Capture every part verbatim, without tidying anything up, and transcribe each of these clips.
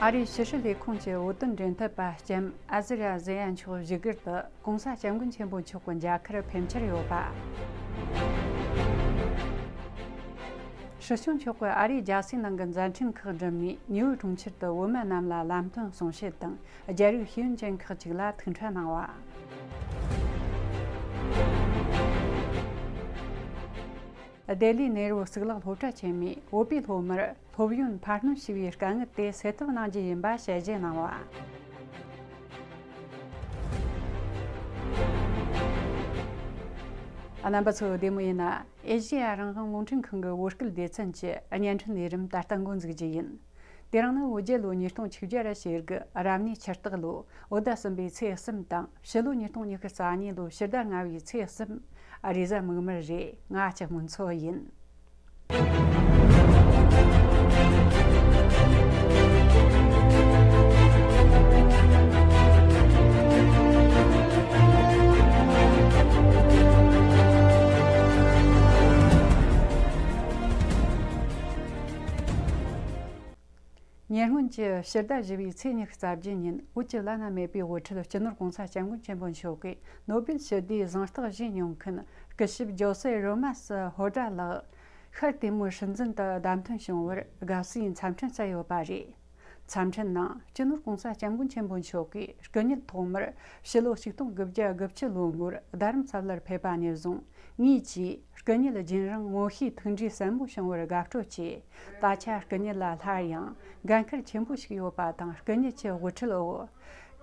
ཨ་རིའི་ཕྱི་སྲིད་ལས་ཁུངས་ཀྱི་བོད་དོན་འབྲེལ་མཐུད་པ་ལྕམ་ཨ་ཟི་ར་ཟེ་ཡ་མཆོག་བཞུགས་སྒར་དུ་༸གོང་ས་༸སྐྱབས་མགོན་ཆེན་པོ་མཆོག་གི་མཇལ་ཁར་ཕེབས་འཆར་ཡོད་པ། སྲིད་སྐྱོང་མཆོག་གིས་ཨ་རིའི་རྒྱལ་སའི་ནང་གི་མཛད་འཕྲིན་ཁག་འགྲིམས་ནས་ཉི་འོད་གྲོང་ཁྱེར་དུ་བོད་མི་རྣམས་ལ་ལམ་སྟོན་གསུང་བཤད་དང་རྒྱལ་རིགས་ཤེས་ཡོན་ཅན་ཁག་ཅིག་ལ་ཐུག་འཕྲད་གནང་བ། ལྡི་ལིའི་ནེ་རུ་གཙུག་ལག་སློབ་གྲྭ་ཆེན་མོས་བོད་པའི་སློབ་མར་སློབ་ཡོན་འཕར་སྣོན་ཞུ་བའི་དཀའ་ངལ་དེ་སེལ་ཐབས་གནང་རྒྱུ་ཡིན་པ་ཞལ་བཞེས་གནང་བ། རྣམ་པ་ཚོ་བདེ་མོ་ཡིན་ན། ཨེ་ཤེ་ཡ་རང་དབང་རླུང་འཕྲིན་ཁང་གི་བོད་སྐད་སྡེ་ཚན་གྱི་བརྙན་འཕྲིན་ལས་རིམ་ད་ལྟ་འགོ་འཛུགས་རྒྱུ་ཡིན། དེ་རིང་ནི་བོད་རྒྱལ་ལོ་ཉིས་སྟོང་ཆིག་བརྒྱ་ར་ཞེ་དགུ་རབ་གནས་ཆུ་སྟག་ལོ་བོད་ཟླ་གསུམ་པའི་ཚེས་གསུམ་དང་ཕྱི་ལོ་ཉིས་སྟོང་ཉི་ཤུ་རྩ་གཉིས་ལོ་ཕྱི་ཟླ་ལྔ་པའི་ཚེས་གསུམ། རེས་གཟའ་མིག་དམར་རེད། ང་ལྕགས་སྨོན་མཚོ་ཡིན། ཉེ་སྔོན་གྱི་ཕྱི་ཟླ་བཞི་པའི་ཚེས་ཉི་ཤུ་རྩ་བརྒྱད་ཉིན་བོད་ཀྱི་བླ་ན་མེད་པའི་དབུ་ཁྲིད་སྤྱི་ནོར་༸གོང་ས་༸སྐྱབས་མགོན་ཆེན་པོ་མཆོག་གིས་ནོ་སྦེལ་ཞི་བདེའི་གཟེངས་རྟགས་བཞེས་མྱོང་མཁན་སྐུ་ཞབས་ཇོ་སེ་རོ་མཱས་ཧོ་ཌ་ལགས་ཤར་དེ་མོ་སྲིད་འཛིན་དུ་བདམས་ཐོན་བྱུང་བར་དགའ་བསུའི་འཚམས་འཕྲིན་བསྩལ་ཡོད་པ་རེད། འཚམས་འཕྲིན་ནང་སྤྱི་ནོར་༸གོང་ས་༸སྐྱབས་མགོན་ཆེན་པོ་མཆོག་གིས་སྐུ་ཉིད་ཐོག་མར་ཕྱི་ལོ་ཆིག་སྟོང་དགུ་བརྒྱ་དགུ་བཅུ་ལོ་འགོར་རྡ་རམ་ས་ལར་ཕེབས་པ་ནས་བཟུང་ངེད་ཀྱིས་སྐུ་ཉིད་རྒྱུན་རིང་ངོ་ཤེས་ཐུགས་འདྲིས་ཟབ་མོ་བྱུང་བར་དགའ་སྤྲོ་སྐྱེས། ད་ཆ་སྐུ་ཉིད་ལ་སླར་ཡང་འགན་ཁུར་ཆེན་པོ་ཞིག་ཡོད་པ་དང་། སྐུ་ཉིད་ཀྱི་དབུ་ཁྲིད་འོག་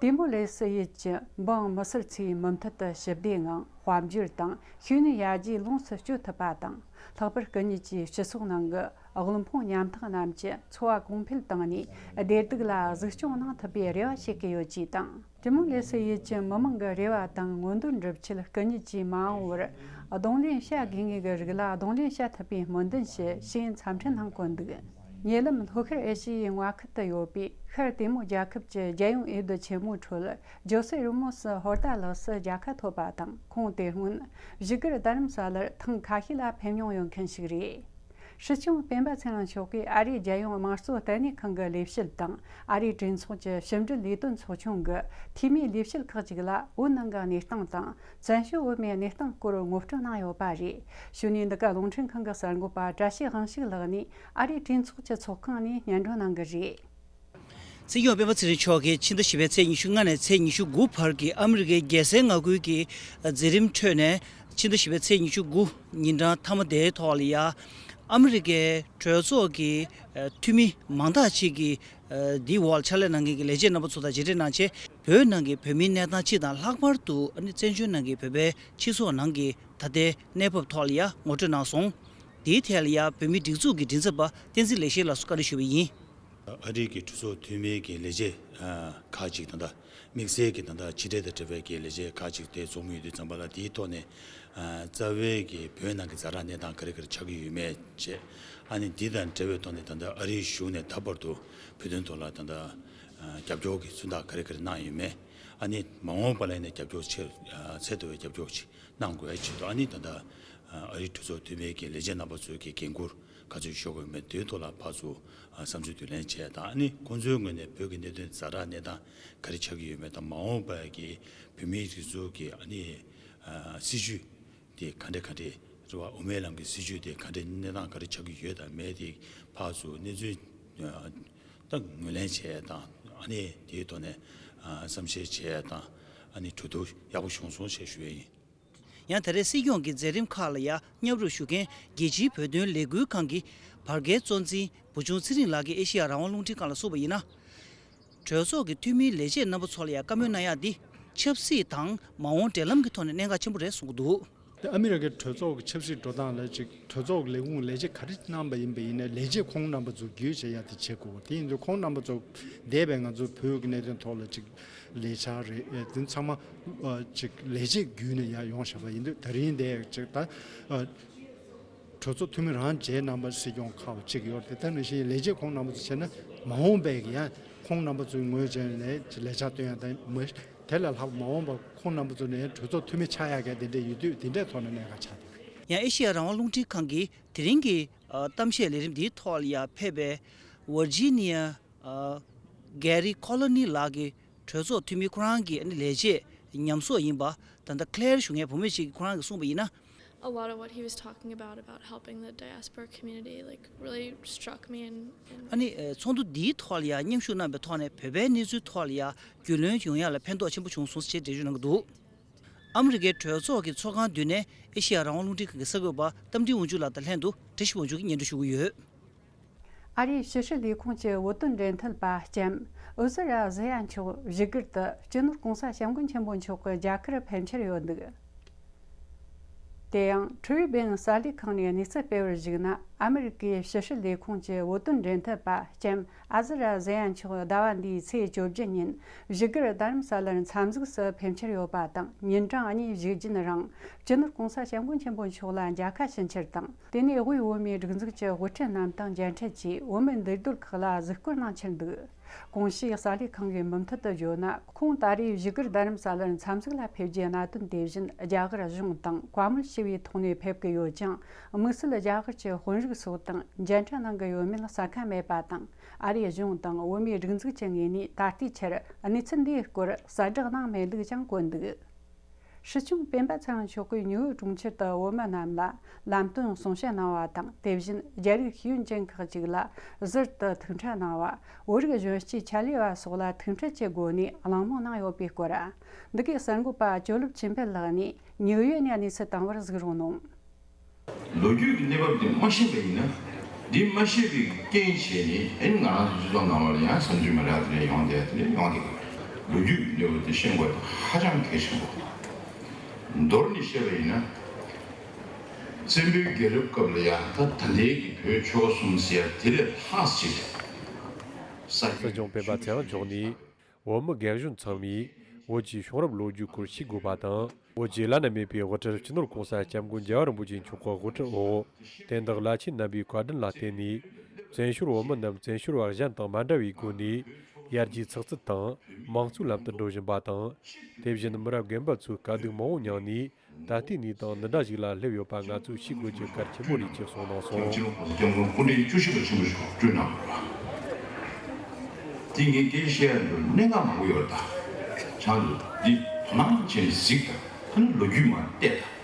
ཏི་མོ་ལེ་སི་ཡུལ་གྱི་འབངས་མི་སེར་ཚོས་མུ་མཐུད་དུ་ཞི་བདེའི་ངང་དཔལ་འབྱོར་དང་ཤེས་ཡོན་ཡར་རྒྱས་ལོངས་སུ་སྤྱོད་ཐུབ་པ་དང་། ལྷག་པར་སྐུ་ཉིད་ཀྱིས་སྤྱི་ཚོགས་ནང་གི་དབུལ་ཕོངས་ཉམ་ཐག་རྣམས་ཀྱི་འཚོ་བ་གོང་འཕེལ་བཏང་ནས་བདེ་སྡུག་ལ་གཟིགས་སྐྱོང་གནང་ཐུབ་པའི་རེ་བ་བྱེད་ཀྱི་ཡོད་ཅེས་དང་། ཏི་མོ་ལེ་སི་ཡུལ་གྱི་མི་མང་གི་རེ་བ་དང་མངོན་འདོད་འགྲུབ་ཆེད་སྐུ་ཉིད་ཀྱིས་མ་འོངས་པར་གདོང་ལེན་བྱ་དགོས་ངེས་ཀྱི་རིགས་ལ་གདོང་ལེན་བྱ་ཐུབ་པའི་སྨོན་འདུན་ཞུ་ཞེས་འཚམས་འཕྲིན་ནང་བཀོད་འདུག་ཉེ་ལམ་ལྷོ་ཤར་ཨེ་ཤི་ཡའི་མངའ་ཁུལ་དུ་ཡོད་པའི་ཤར་ཏི་མོ་རྒྱལ་ཁབ་ཀྱི་རྒྱལ་ཡོངས་འོས་བསྡུ་ཆེན་མོའི་ཁྲོད་ཇོ་སེ་རུ་མོ་སི་ཧོར་ཏ་ལགས་སུ་མཇལ་ཁ་ཐོབ་པ་དང་། ཁོང་དེ་སྔོན་བཞུགས་སྒར་རྡ་རམ་ས་ལར་ཐེངས་ཁ་ཤས་ལ་ཕེབས་མྱོང་ཡོད་མཁན་ཞིག་རེད། སྲིད་སྐྱོང་སྤེན་པ་ཚེ་རིང་མཆོག་གིས་ཨ་རིའི་རྒྱལ་ཡོངས་དམངས་གཙོ་ལྟེ་གནས་ཁང་གི་ལས་བྱེད་དང་ཨ་རིའི་གྲོས་ཚོགས་ཀྱི་ཕྱི་འབྲེལ་ལས་དོན་ཚོགས་ཆུང་གི་འཐུས་མིའི་ལས་བྱེད་ཁག་ཅིག་ལ་བོད་ནང་གི་གནས་སྟངས་དང་བཙན་བྱོལ་བོད་མིའི་གནས་སྟངས་སྐོར་ངོ་སྤྲོད་གནང་ཡོད་པ་རེད། གཞུག་ནས་འདི་ག་རླུང་འཕྲིན་ཁང་གི་གསར་འགོད་པ་བཀྲ་ཤིས་དབང་ཕྱུག་ལགས་ནས་ཨ་རིའི་གྲོས་ཚོགས་ཀྱི་ཚོགས་ཁང་ནས་སྙན་སྒྲོན་གནང་གི་རེད། སྲིད་སྐྱོང་སྤེན་པ་ཚེ་རིང་མཆོག་གིས་ཕྱི་ཟླ་བཞི་པའི་ཚེས་ཉི་ཤུ་ལྔ་ནས་ཚེས་ཉི་ཤུ་དགུ་བར་གྱི་ཨ་མི་རི་ཀའི་རྒྱལ་སའི་མངའ་ཁུལ་གྱི་མཛད་རིམ་ཁྲོད་ནས། ཕྱི་ཟླ་བཞི་པའི་ཚེས་ཉི་ཤུ་དགུ་ཉིན་གྲངས་མཐའ་མ་དེའི་ཐོག་ལ་ཡ། ཨ་མི་རི་ཀའི་གྲོས་ཚོགས་ཀྱི་འཐུས་མི་མང་དག་ཅིག་གིས་འདིའི་འོག་ཕྱག་ལས་གནང་མཁན་གྱི་ལས་བྱེད་རྣམ་པ་ཚོ་དང་མཇལ་འཕྲད་གནང་རྗེས། བོད་ནང་གི་བོད་མིའི་གནས་སྟངས་སྤྱི་དང་། ལྷག་པར་དུ་ཨ་ནི་བཙན་བྱོལ་ནང་གི་བོད་པའི་སྤྱི་ཚོགས་ནང་གི་ད་ལྟའི་གནས་བབ་ཐོག་ལ་ཡ་ངོ་སྤྲོད་གནང་སོང་། དེའི་ཐད་ལ་ཡ་བོད་མིའི་སྒྲིག་འཛུགས་ཀྱི་མགྲིན་ཚབ་པ་བསྟན་འཛིན་ལེགས་བཤད་ལགས་སུ་བཀའ་འདྲི་ཞུས་པ་ཡིན། ཨ་རི་གི་གྲོས་ཚོགས་འཐུས་མིའི་གི་ལས་བྱེད་ཨ་ཁག་ཅིག་ད་ལྟ་དམིགས་བསལ་གྱི་ད་ལྟ་ཕྱི་འབྲེལ་དང་འབྲེལ་བའི་གི་ལས་བྱེད་ཁག་ཅིག་དེ་འཛོམས་ཡོད་དུས་ཙམ་པ་ལ། དེའི་ཐོག་ནས་ཨ་རྩ་བའི་གི་བོད་ནང་གི་ཛ་དྲག་གནས་སྟངས་ག་རེ་ག་རེ་ཆགས་ཀྱི་ཡོད་མེད་བཅས། ཨ་ནི་འདི་དང་འབྲེལ་བའི་ཐོག་ནས་ད་ལྟ་ཨ་རིའི་གཞུང་ནས་ད་བར་དུ་བོད་དོན་ཐོག་ལ་ད་ལྟ་ཨ་རྒྱབ་སྐྱོར་གྱི་མཚོན་རྟགས་ག་རེ་ག་རེ་གནང་ཡོད་མེད། ཨ་ནི་མ་འོངས་པ་ལ་ཡིན་ན་རྒྱབ་སྐྱོར་ཆེ་ཨ་ཚད་མཐོ་བའི་རྒྱབ་སྐྱོར་ཅིག་གནང་དགོས་ཡ་ཆེད་དུ། ཨ་ནི་ད་ལྟ་ཨ་རིའི་གྲོས་ཚོགས་འཐུས་མིའི་གི་ལས་བྱེད་རྣམ་པ་ཚོའི་གི་འགན་འཁུར་ག་ཚོད་ཤོར་དགོས་མེད། དེའི་ཐོག་ལ་ཕར་ཚུར་ཨ་བསམ་ཚུལ་བསྡུ་ལེན་བྱས་དང་། ཨ་ནི་ཁོང་ཚོའི་ངོས་ནས་བོད་ཀྱི་གནད་དོན་ཛ་དྲག་གནས་སྟངས་ག་རེ་ཆགས་ཀྱི་ཡོད་མེད་དང་། མ་འོངས་པའི་གི་བོད་མིའི་སྒྲིག་འཛུགས་ཀྱི་ཨ་ནི་ཨ་སྲིད་བྱུས་དེ་ག་འདྲ་ག་འདྲ་རེད་བ། དབུ་མའི་ལམ་གྱི་སྲིད་བྱུས་དེ་ག་འདྲ་གནས་སྟངས་ག་རེ་ཆགས་ཀྱི་ཡོད་དང་མེད་དེ་ཕར་ཚུར་གནས་ཚུལ་ཨ་ད་ངོས་ལེན་བྱས་དང་། ཨ་ནི་དེའི་ཐོག་ནས་ཨ་བསམ་ཤེས་བྱས་དང་། ཨ་ནི་གྲོས་བསྡུར་ཡག་པོ་བྱུང་སོང་ཞེས་ཞུ་ཡས་ཡིན། ཡང་ད་རེས་སྲིད་སྐྱོང་གི་མཛད་རིམ་ཁག་ལ་ཡང་མཉམ་རུབ་ཞུ་མཁན་རྒྱལ་སྤྱིའི་བོད་དོན་ལས་འགུལ་ཁང་གི་བར་བརྒལ་གཙོ་འཛིན་བུ་ཆུང་ཚེ་རིང་ལགས་ཀྱིས་ཨེ་ཤེ་ཡ་རང་དབང་རླུང་འཕྲིན་ཁང་ལ་གསུངས་པ་ཡིན་ན། གྲོས་ཚོགས་ཀྱི་འཐུས་མིའི་ལས་བྱེད་རྣམ་པ་ཚོ་ལ་ཡང་བཀའ་མོལ་གནང་ཡག་འདི་ཆབ་སྲིད་དང་མ་འོངས་འབྲེལ་ལམ་གྱི་ཐོག་ནས་གནད་འགག་ཆེན་པོ་རེད་གསུང་གི་འདུག། ཨ་མི་རི་ཀའི་གྲོས་ཚོགས་ཀྱི་ཆབ་སྲིད་འགྲོ་སྟངས་ལ་ཅིག་གྲོས་ཚོགས་ཀྱི་ལས་ཁུངས་ལས་བྱེད་ག་རེ་གནང་པ་ཡིན་པ་ཡིན་ནའི་ལས་བྱེད་ཁོང་རྣམ་པ་ཚོ་བརྒྱུད་བྱེད་ཡག་དེ་བྱེད་དགོས། དེ་ཡིན་དུས་ཁོང་རྣམ་པ་ཚོ་འདས་པའི་ང་ཚོ་བོད་ཀྱི་གནད་དོན་ཐོག་ལ་ཅིག་ལས་འཆར་རེད། དེ་ཚང་མ་ཨ་ཅིག་ལས་བྱེད་བརྒྱུད་ནས་ཡར་ཡོང་བཞག་པ་ཡིན་དུས། ད་རིང་འདས་ཅིག་ད་ཨ་གྲོས་ཚོགས་འཐུས་མི་རང་བྱས་རྣམ་པ་སྲིད་སྐྱོང་ཁག་ཅིག་ཡོད་རེད། དེ་ནང་བཞིན་ལས་བྱེད་ཁོང་རྣམ་པ་ཚོ་བྱས་ན་མ་འོངས་པའི་ཡང་ཁོང་རྣམ་པ་ཚོའི་ངོས་བྱས་ནས་ལས་འཆར་བཏོན་ཡག་དང་མ། དེ་ལས་ལྷག་མ་འོངས་པར་ཁོང་རྣམ་པ་ཚོ་ནས་གྲོས་ཚོགས་འཐུས་མི་ཆགས་ཡག་གི་དེ་འདྲ་ཡོད་དུས། དེ་འདྲའི་ཐོག་ནས་གནད་འགག་ཆགས་འདུག། ཡང་ཨེ་ཤེ་ཡ་རང་དབང་རླུང་འཕྲིན་ཁང་གིས་དེ་རིང་གི་ཨ་གཏམ་བཤད་ལས་རིམ་འདིའི་ཐོག་ལ་ཡང་ཕེབས་པའི་ཝར་ཇི་ནི་ཡ་ཨ་ གྷེ་རི་ཁོ་ལོ་ནི་ལགས་ཀྱི་གྲོས་ཚོགས་འཐུས་མི་ཁོ་རང་གི་ཨ་ནི་ལས་བྱེད་ཉམས་གསོག་ཡིན་པ། ད་ལྟ་Claire་ཞུ་མཁན་བུ་མོ་ཞིག་གིས་ཁོ་རང་གིས་གསུངས་པ་ཡིན་ན། A lot of what he was talking about, about helping the diaspora community, like, really struck me and, and ཨ་ནི་ཚོགས་འདུ་འདིའི་ཐོག་ལ་ཡང་མཉམ་ཞུགས་གནང་པའི་ཐོག་ནས་བོད་པའི་གནས་ཚུལ་ཐོག་ལ་ཡང་རྒྱུས་ལོན་ཡོང་ཡག་ལ་ཕན་ཐོགས་ཆེན་པོ་བྱུང་སོང་ཞེས་འགྲེལ་བརྗོད་གནང་གི་འདུག་ཨ་མི་རི་ཀའི་གྲོས་ཚོགས་ཀྱི་ཚོགས་ཁང་མདུན་ནས་ཨེ་ཤེ་ཡ་རང་དབང་རླུང་འཕྲིན་ཁང་གི་གསར་འགོད་པ་རྟ་མགྲིན་དབང་ཕྱུག་ལགས་དང་ལྷན་དུ་བཀྲ་ཤིས་དབང་ཕྱུག་གིས་སྙན་སྒྲོན་ཞུ་གི་ཡོད། ཨ་རིའི་ཕྱི་སྲིད་ལས་ཁུངས་ཀྱི་བོད་དོན་འབྲེལ་མཐུད་པ་ལྕམ་ཨུ་ཟུ་ར་ཟི་ཡ་མཆོག་བཞུགས་སྒར་དུ་སྤྱི་ནོར་༸གོང་ས་༸སྐྱབས་མགོན་ཆེན་པོ་མཆོག་གི་མཇལ་ཁར་ཕེབས་འཆར་ཡོད་འདུག་དེ་ཡང་ཁྲུའུ་བེང་གསར་ལས་ཁང་ནས་གནས་ཚུལ་སྤེལ་བར་གཞིགས་ན། ཨ་མི་རི་ཀའི་ཕྱི་སྲིད་ལས་ཁུངས་ཀྱི་བོད་དོན་འབྲེལ་མཐུད་པ་ལྕམ་ཨ་ཟི་ར་ཟི་ཡ་མཆོག་ཟླ་བ་འདིའི་ཚེས་བཅོ་བརྒྱད་ཉིན་བཞུགས་སྒར་རྡ་རམ་ས་ལར་མཚམས་གཟིགས་སུ་ཕེབས་འཆར་ཡོད་པ་དང་། ཉིན་གྲངས་གཉིས་བཞུགས་རྒྱུན་རིང་སྤྱི་ནོར་༸གོང་ས་༸སྐྱབས་མགོན་ཆེན་པོ་མཆོག་ལ་མཇལ་ཁ་ཞུ་འཆར་དང་། དེ་ནས་དབུས་བོད་མིའི་སྒྲིག་འཛུགས་ཀྱི་དབུ་ཁྲིད་རྣམས་དང་མཇལ་འཕྲད་ཀྱིས་བོད་མིའི་འདུས་སྡོད་ཁག་ལ་གཟིགས་སྐོར་གནང་འཆར་འདུག་ཀོང་ཞིའི་གསར་ལས་ཁང་གི་མུ་མཐུད་དུ་བརྗོད་ན། ཁོང་ད་རེས་བཞུགས་སྒར་རྡ་རམ་ས་ལར་མཚམས་གཟིགས་ལ་ཕེབས་རྒྱུའི་གནད་དོན་དེ་བཞིན་རྒྱ་གར་གཞུང་དང་བཀའ་མོལ་ཞུ་བའི་ཐོག་ནས་ཕེབས་ཀྱི་ཡོད་ཅིང་། དམིགས་བསལ་རྒྱ་གར་གྱི་དཔོན་རིགས་སོགས་དང་མཇལ་འཕྲད་གནང་གི་ཡོད་མེད་གསལ་ཁ་མེད་པ་དང་། ཨ་རིའི་གཞུང་དང་བོད་མིའི་སྒྲིག་འཛུགས་ཀྱི་ངོས་ནས་ད་ལྟའི་ཆར་གནས་ཚུལ་འདིའི་སྐོར་གསལ་བསྒྲགས་གནང་མེད་ལུགས་ཀྱང་བཀོད་འདུག་སྲིད་སྐྱོང་སྤེན་པ་ཚེ་རིང་མཆོག་གིས་ཉི་འོད་གྲོང་ཁྱེར་དུ་བོད་མི་རྣམས་ལ་ལམ་སྟོན་གསུང་བཤད་གནང་བ་དང་། དེ་བཞིན་རྒྱ་རིགས་ཤེས་ཡོན་ཅན་ཁག་ཅིག་ལ་ཟུར་དུ་ཐུག་འཕྲད་གནང་བ། བོད་རིགས་གཞོན་སྐྱེས་ཆེད་ལས་པ་སོགས་ལ་ཐུག་འཕྲད་ཀྱི་སྒོ་ནས་གླེང་མོལ་གནང་ཡོད་པའི་སྐོར། འདི་གའི་གསར་འགོད་པ་ཇོ་ལེབ་ཆོས་འཕེལ་ལགས་ནས་ཉིའུ་ཡོག་ནས་གནས་ཚུལ་བཏང་བར་གཟིགས་རོགས་གནང་། ལོ་རྒྱུས་ཀྱི་གནས་བབ་འདི་མ་ཤེས་པ་ཡིན་ན། འདི་མ་ཤེས་པའི་རྐྱེན་བྱས་ནས་ཨེ་ང་རང་ཚོ་སྤྱི་ཚོགས་ནང་ལ་ཡང་བསམ་ཚུལ་མི་འདྲ་དེ་འདྲ་ཡོང་བསྡད་དེ་འདྲ་ཡོང་བསྡད་ཀྱི་རེད། ལོ་རྒྱུས་ཀྱི་གནས་བབ་འདི་ཤེས་དགོས་དེ་ཧ་ཅང་གལ་ཆེན་པོ། མདོར་ནས་བཤད་པ་ཡིན་ན། བཙན་པོའི་རྒྱལ་རབས་སྐབས་ལ་ཡང་ད་ད་ལྟའི་གི་བོད་ཆོལ་ཁ་གསུམ་ཟེར་ཡ་དེ་ལས་ལྷག་ཅིག་ས་སྲིད་སྐྱོང་སྤེན་པ་ཚེ་རིང་མཆོག་ནས། བོད་མི་རྒན་གཞོན་ཚང་མས་བོད་ཀྱི་བྱུང་རབས་ལོ་རྒྱུས་སྐོར་ཤེས་དགོས་པ་དང་། བོད་ཀྱི་བླ་ན་མེད་པའི་དབུ་ཁྲིད་སྤྱི་ནོར་༸གོང་ས་༸སྐྱབས་མགོན་རྒྱལ་བ་རིན་པོ་ཆེ་མཆོག་གི་དབུ་ཁྲིད་འོག་དོན་དག་རླབས་ཆེན་རྣམ་པའི་བཀའ་དྲིན་ལ་བརྟེན་ནས། བཙན་བྱོལ་བོད་མི་རྣམས་བཙན་བྱོལ་བ་གཞན་དང་མ་འདྲ་བའི་སྒོ་ནས་ཡར་རྒྱས་ཚགས་ཚུད་དང་མང་གཙོའི་ལམ་དུ་འགྲོ་བཞིན་པ་དང་། དེ་བཞིན་མི་རབས་རྒན་པ་ཚོས་དཀའ་སྡུག་མང་པོ་མྱངས་ནས། ད་ལྟའི་གནས་སྟངས་འདི་འདྲ་ཞིག་ལ་སླེབས་ཡོད་པ་ང་ཚོས་ཤེས་དགོས་རྒྱུ་གལ་ཆེན་པོ་རེད་ཅེས་གསུངས་གནང་སོང་། སྤྱི་ནོར་༸གོང་ས་༸སྐྱབས་མགོན་སྐུ་ཕྲེང་བཅུ་བཞི་པ་ཆེན་པོ་མཆོག་བསྐྲུན་གནང་དགོས་པ། དེ་ངས་སྐད་ཆ་བཤད་ཡ་འདུག་གནད་འགག་མང་པོ་ཡོད་རེད་ད། ཆང་དུ་འདི་དོ་སྣང་བྱས་ནས་གཟིགས་དང་། ད་ནི་ལོ་རྒྱུས་མར་བལྟས་དང་།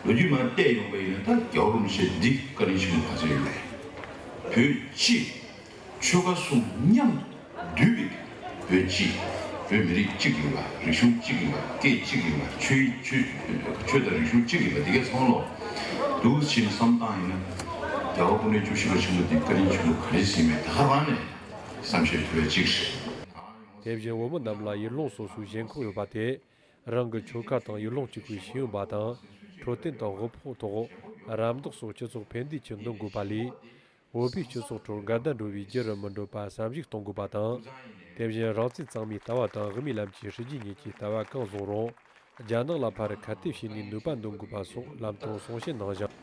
ལོ་རྒྱུས་མར་བལྟས་ཡོང་པ་ཡིན་ན་ད་རྒྱལ་བ་རིན་པོ་ཆེ་འདི་བཀའ་དྲིན་ཆེན་པོ་ག་ཚོད་ཡོད་མེད། བོད་སྤྱི། ཆོལ་ཁ་གསུམ་མཉམ་དུ་འདུས་པའི་བོད་སྤྱི། བོད་མི་རིགས་གཅིག་ཡིན་པ། རིག་གཞུང་གཅིག་ཡིན་པ། སྐད་གཅིག་ཡིན་པ། ཆོས་ཆོས་ཆོས་དང་རིག་གཞུང་གཅིག་ཡིན་པ། འདི་གའི་ཚང་ལོ་འདུག་ཕྱིན་བསམ་བཏང་ཡིན་ན། རྒྱལ་བ་སྐུ་ཕྲེང་བཅུ་བཞི་པ་ཆེན་པོ་འདི་བཀའ་དྲིན་ཆེན་པོ་ག་རེ་ཟིན་མེད་ད་ག་རང་ནས་བསམ་ཤེས་ཐུབ་པའི་གཅིག་རེད། དེ་བཞིན་བོད་མི་རྣམས་ལ་ཡུལ་ལུང་སོ་སོའི་ཞེན་ཁོག་ཡོད་པ་དེ། རང་གི་ཆོལ་ཁ་དང་ཡུལ་ལུང་གཅིག་པའི་ཤེས་ཡོན་པ་དང་འཕྲོད་བསྟེན་དང་དབུལ་ཕོངས་ཐོག་རམ་འདེགས་སོགས་སྤྱི་ཚོགས་ཕན་བདེའི་ཆེད་འདོན་དགོས་པ་ལས། བོད་པའི་སྤྱི་ཚོགས་ཁྲོད་འགལ་ཟླ་འགྲོ་བའི་རྒྱུ་རུ་མི་འགྲོ་བར་བསམ་གཞིགས་གཏོང་དགོས་པ་དང་། དེ་བཞིན་རང་བཙན་གཙང་མའི་ལྟ་བ་དང་དབུ་མའི་ལམ་གྱི་སྲིད་ཇུས་གཉིས་ཀྱི་ལྟ་བ་གང་བཟུང་རུང་། རྒྱ་ནག་ལ་ཕར་ཁ་གཏད་བྱས་ནས་ནུས་པ་འདོན་དགོས་པ་སོགས་ལམ་སྟོན་གསུང་བཤད་གནང་ཞིང་།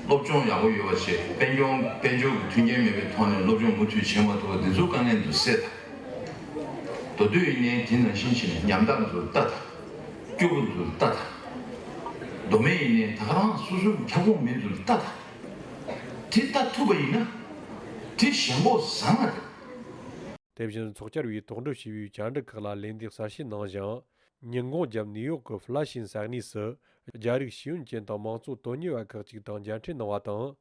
སློབ་སྦྱོང་ཡག་པོ་ཡོད་པ་བྱས། དཔལ་འབྱོར་དཔལ་འབྱོར་གྱི་མཐུན་རྐྱེན་མེད་པའི་ཐོག་ནས་སློབ་སྦྱོང་མུ་མཐུད་བྱེད་མ་ཐུབ་པ་འདི་ཚོ་དཀའ་ངལ་འདུག་སེལ་དང་། མདོ་སྟོད་ཡིན་ནའི་དེ་ནང་བཞིན་བྱས་ནས་ཉམ་ཐག་ཚོར་ལྟ་དང་། སྐྱོ་པོ་ཚོར་ལྟ་དང་། མདོ་སྨད་ཡིན་ནའི་ད་ག་རང་སོ་སོའི་ཁྱབ་ཁོངས་མི་ཚོར་ལྟ་དང་། དེ་ལྟ་ཐུབ་པ་ཡིན་ན། དེ་ཞེན་ཁོག་བཟང་ང་རེད། དེ་བཞིན་ཚོགས་བཅར་བས་དོགས་འདྲི་ཞུས་པའི་བཅར་འདྲི་ཁག་ལ་ལན་འདེབས་གསལ་བཤད་གནང་ཞིང་། ཉིན་གུང་རྒྱབ་ནིའུ་ཡོག་གི་ཧྥི་ལ་ཤིན་ས་གནས་སུ་རྒྱ་རིགས་ཤེས་ཡོན་ཅན་དང་མང་གཙོ་དོན་གཉེར་བ་ཁག་ཅིག་དང་མཇལ་འཕྲད་གནང་བ་དང་།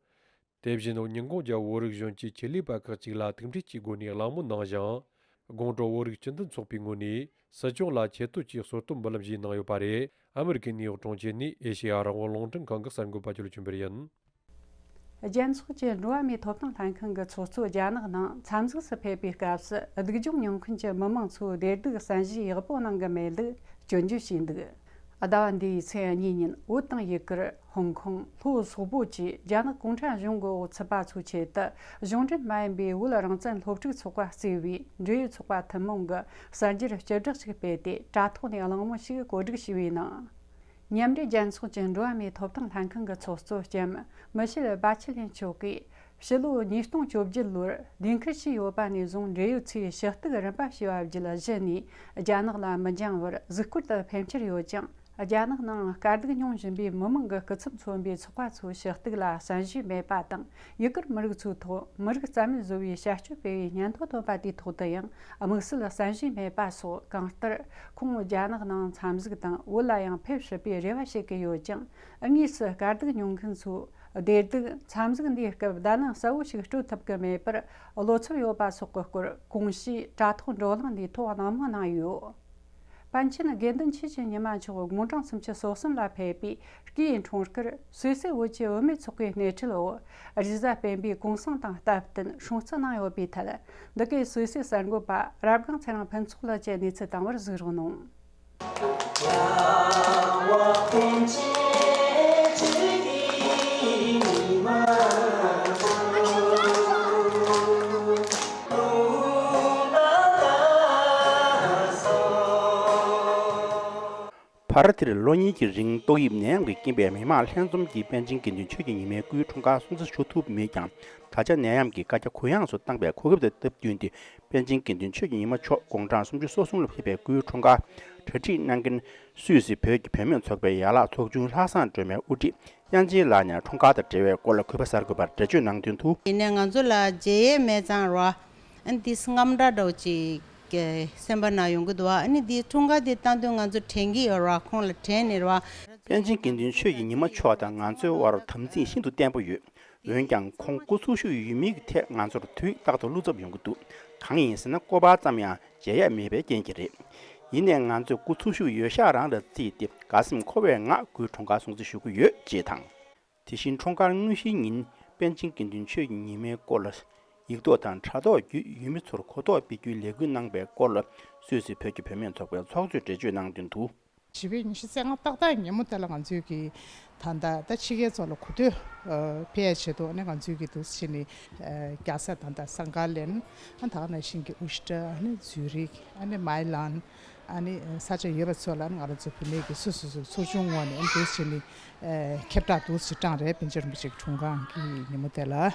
དེ་བཞིན་ཉིན་གུང་རྒྱབ་བོད་རིགས་གཞོན་སྐྱེས་ཆེད་ལས་པ་ཁག་ཅིག་ལ་ཐུག་འཕྲད་ཀྱི་སྒོ་ནས་གླེང་མོལ་གནང་ཞིང་། དགོང་དྲོ་བོད་རིགས་སྤྱི་མཐུན་ཚོགས་པའི་ངོས་ནས་སྲིད་སྐྱོང་ལ་ཆེ་བསྟོད་ཀྱི་གསོལ་སྟོན་འབུལ་ལམ་ཞིག་གནང་ཡོད་པ་རེད། ཨ་མི་རི་ཀའི་ནིའུ་ཡོག་གྲོང་ཁྱེར་ནས་ཨེ་ཤེ་ཡ་རང་དབང་རླུང་འཕྲིན་ཁང་གི་གསར་འགོད་པ་ཇོ་ལེབ་ཆོས་འཕེལ་ཡིན། རྒྱལ་ཚོགས་ཀྱི་འགྲོ་བ་མིའི་ཐོབ་ཐང་ལྷན་ཁང་གི་ཚོགས་གཙོ་རྒྱ་ནག་ནང་འཚམས་གཟིགས་སུ་ཕེབས་པའི་སྐབས་སུ། སྡུག་སྦྱོང་མྱོང་མཁན་གྱི་མི་མང་ཚོའི་བདེ་སྡུག་བསམ་གཞིག་ཡག་པོ་གནང་གི་མེད་ལུགས་སྐྱོན་བརྗོད་བྱས་འདུག་ཟླ་བ་འདིའི་ཚེས་གཉིས་ཉིན་བོད་དང་ཡུ་གུར། ཧོང་ཀོང་། ལྷོ་སོག་པོ་བཅས་རྒྱ་ནག་གུང་ཁྲན་གཞུང་གི་འོག་ཚུད་པ་ཚོའི་ཆེད་དུ། གཞུང་འབྲེལ་མ་ཡིན་པའི་བོད་རང་བཙན་སློབ་ཕྲུག་ཚོགས་པ་གཙོས་པའི་འབྲེལ་ཡོད་ཚོགས་པ་ཐུན་མོང་གིས་གསར་འགྱུར་སྤྱི་བསྒྲགས་ཤིག་སྤེལ་ཏེ། དྲ་ཐོག་ནས་གླེང་མོལ་ཞིག་གོ་སྒྲིག་བྱས་པའི་ནང་། མཉམ་འབྲེལ་རྒྱལ་ཚོགས་ཀྱི་འགྲོ་བ་མིའི་ཐོབ་ཐང་ལྷན་ཁང་གི་ཚོགས་གཙོ་ལྕམ་མི་ཤེལ་བྷ་ཆི་ལེ་མཆོག་གིས། ཕྱི་ལོ་ཉིས་སྟོང་བཅོ་བརྒྱད་ལོར་ལས་འཁུར་བྱས་ཡོད་པ་ནས་བཟུང་། འབྲེལ་ཡོད་ཚོས་ཞུ་གཏུག་རིམ་པ་བྱས་པ་བརྒྱུད་གཞི་ནས་རྒྱ་ནག་ལ་མི་འགྱངས་བར་གཟིགས་སྐོར་དུ་ཕེབས་འཆར་ཡོད་ཅིང་ རྒྱ་ནག་ནང་དཀའ་སྡུག་མྱོང་བཞིན་པའི་མི་མང་གི་སྐུ་ཚབ་མཚོན་པའི་ཚོགས་པ་ཚོའི་ཞུ་གཏུག་ལ་བསམ་ཤེས་མེད་པ་དང་། ཡུ་གུར་མི་རིགས་ཚོའི་ཐོག་མི་རིགས་རྩ་མེད་བཟོ་བའི་བྱ་སྤྱོད་སྤེལ་བའི་སྙན་ཐོ་བཏོན་པ་དེའི་ཐོག་ཏུ་ཡང་དམིགས་བསལ་བསམ་ཤེས་མེད་པ་སོགས། གང་ལྟར་ཁོང་རྒྱ་ནག་ནང་འཚམས་གཟིགས་དང་བོད་ལ་ཡང་ཕེབས་སྲིད་པའི་རེ་བ་བྱེད་ཀྱི་ཡོད་ཀྱང་། དངོས་སུ་དཀའ་སྡུག་མྱོང་མཁན་ཚོའི་བདེ་སྡུག། འཚམས་གཟིགས་འདིའི་སྐབས་བརྡ་ལན་གསལ་བོ་ཞིག་སྤྲོད་ཐུབ་ཀྱི་མེད་པར། བློ་འཚབ་ཡོད་པ་སོགས་ཀྱི་སྐོར་གོང་ཞུས་དྲ་ཐོག་བགྲོ་གླེང་འདིའི་ཐོག་གནང་མུས་གནང་ཡོད། པཎ་ཆེན་དགེ་འདུན་ཆོས་ཀྱི་ཉི་མ་མཆོག་དགུང་གྲངས་སུམ་ཅུ་སོ་གསུམ་ལ་ཕེབས་པའི་སྐུའི་འཁྲུངས་སྐར། སུད་སི་བོད་ཀྱི་བུད་མེད་ཚོགས་པའི་སྣེ་ཁྲིད་འོག་རེས་གཟའ་སྤེན་པའི་གུང་སེང་དང་སྟབས་བསྟུན་སྲུང་བརྩི་གནང་ཡོད་པའི་ཐད། འདི་གའི་སུད་སི་གསར་འགོད་པ་རབ་སྒང་ཚེ་རིང་ཕུན་ཚོགས་ལགས་ཀྱིས་གནས་ཚུལ་བཏང་བར་གཟིགས་རོགས་གནང་། བར་དེར་ལོ་གཉིས་ཀྱི་རིང་ཏོག་དབྱིབས་ནད་ཡམས་ཀྱི་རྐྱེན་པས་མི་མང་ལྷན་འཛོམས་ཀྱིས་པཎ་ཆེན་དགེ་འདུན་ཆོས་ཀྱི་ཉི་མའི་སྐུའི་འཁྲུངས་སྐར་སྲུང་བརྩི་ཞུ་ཐུབ་མེད་ཀྱང་། ད་ཆ་ནད་ཡམས་ཀྱི་བཀའ་རྒྱ་གུ་ཡངས་སུ་བཏང་བའི་གོ་སྐབས་དེ་སྟབས་བསྟུན་ཏེ། པཎ་ཆེན་དགེ་འདུན་ཆོས་ཀྱི་ཉི་མ་མཆོག་དགུང་གྲངས་སུམ་ཅུ་སོ་གསུམ་ལ་ཕེབས་པའི་སྐུའི་འཁྲུངས་སྐར་གྲ་སྒྲིག་གནང་མཁན་སུད་སི་བོད་ཀྱི་བུད་མེད་ཚོགས་པའི་ཡན་ལག་ཚོགས་ཆུང་ལྷག་བསམ་སྒྲོལ་མའི་དབུ་ཁྲིད་དབྱངས་ཅན་ལགས་ཉར་འཁྲུངས་སྐར་དང་འབྲེལ་བའི་སྐོར་ལ་གུས་པ་གསར་འགོད་པར་འགྲེལ་བརྗོད་གནང་དོན་དུ། ཡིན་ནའི་ང་ཚོ་ལ་མཇལ་ཡས་མེད་ཙང་ར། ཨ་ནི་འདི་རྔམ་འདྲ་འདྲ་བོ་ཅིག་གི་སེམས་པ་ནང་ཡོང་གི་འདུག་ཨ་ནི་འདི་འཁྲུངས་སྐར་འདི་བཏང་དུས་ང་ཚོ་དྲན་གྱི་ཡོད་ར། ཁོང་ལ་དྲན་ནས་ར། པཎ་ཆེན་དགེ་འདུན་ཆོས་ཀྱི་ཉི་མ་མཆོག་དང་ང་ཚོའི་དབར་དམ་ཚིག་ཤིན་ཏུ་བརྟན་པོ་ཡོད། འོན་ཀྱང་ཁོང་སྐུ་འཚོ་བཞུགས་ཡོད་མེད་ཀྱི་ཐད་ང་ཚོར་དུས་རྟག་ཏུ་བློ་འཚབ་ཡོང་གི་འདུག་གང་ཡིན་ཟེར་ན་སྐོར་བ་ཙམ་ཡང་མཇལ་ཡས་མེད་པའི་རྐྱེན་གྱིས་རེད། ཡིན་ནའི་ང་ཚོས་སྐུ་འཚོ་བཞུགས་ཡོད་ཤག་རང་ལ་བརྩིས་ཏེ་དགའ་སེམས་འཁོལ་བའི་ངང་སྐུའི་འཁྲུངས་སྐར་སྲུང་བརྩི་ཞུ་གི་ཡོད་ཅེས་དང་། དེ་བཞིན་འཁྲུངས་སྐར་དངོས་གཞིའི་ཉིན་པཎ་ཆེན་དགེ་འདུན་ཆོས་ཀྱི་ཉི་མའི་སྐོར་ལ་ཡིག་ཐོག་དང་དྲ་ཐོག་བརྒྱུད་ཡུལ་མི་ཚོར་གོ་རྟོགས་སྤེལ་རྒྱུའི་ལས་འགུལ་གནང་པའི་སྐོར་ལ་སུད་སི་བོད་ཀྱི་བུད་མེད་ཚོགས་པའི་ཚོགས་གཙོས་འགྲེལ་བརྗོད་གནང་དོན་དུ། བྱིས་པའི་ཉི་ཤུ་རྩ་ལྔ་ཏག་ཏག་ཉིན་མོ་དེ་ལ་ང་ཚོས་ཀྱི་ད་ལྟ་ད་ཕྱི་རྒྱལ་ཚོ་ལ་གོ་ཐོས་ཕེབས་ཡ་ཆེད་དུ་ནི་ང་ཚོས་ཀྱི་འདུག་སེ་བྱས་ནས་རྒྱལ་ས་ད་ལྟ་སང་ག་ལན། ཨ་ད་ག་ནང་བཞིན་གྱི་ཨུ་ཤི་ཏྲ། ཨ་ནི་ཛུ་རིག་ཨ་ནི་མའི་ལན། ཨ་ནི་ས་ཆ་ཡོད་པ་ཚོ་ལ་ང་རང་ཚོ་བུད་མེད་ཀྱི་སོ་སོ་སོ་ཚོགས་ཆུང་ངོས་ནས་ཨ་ནི་འདུག་སེ་བྱས་ནས་ཁྱབ་བསྒྲགས་འདུག་སེ་བཏང་རེད། པཎ་ཆེན་རིན་པོ་ཆེ་གི་འཁྲུངས་སྐར་གྱི་ཉིན་མོ་དེ་ལ།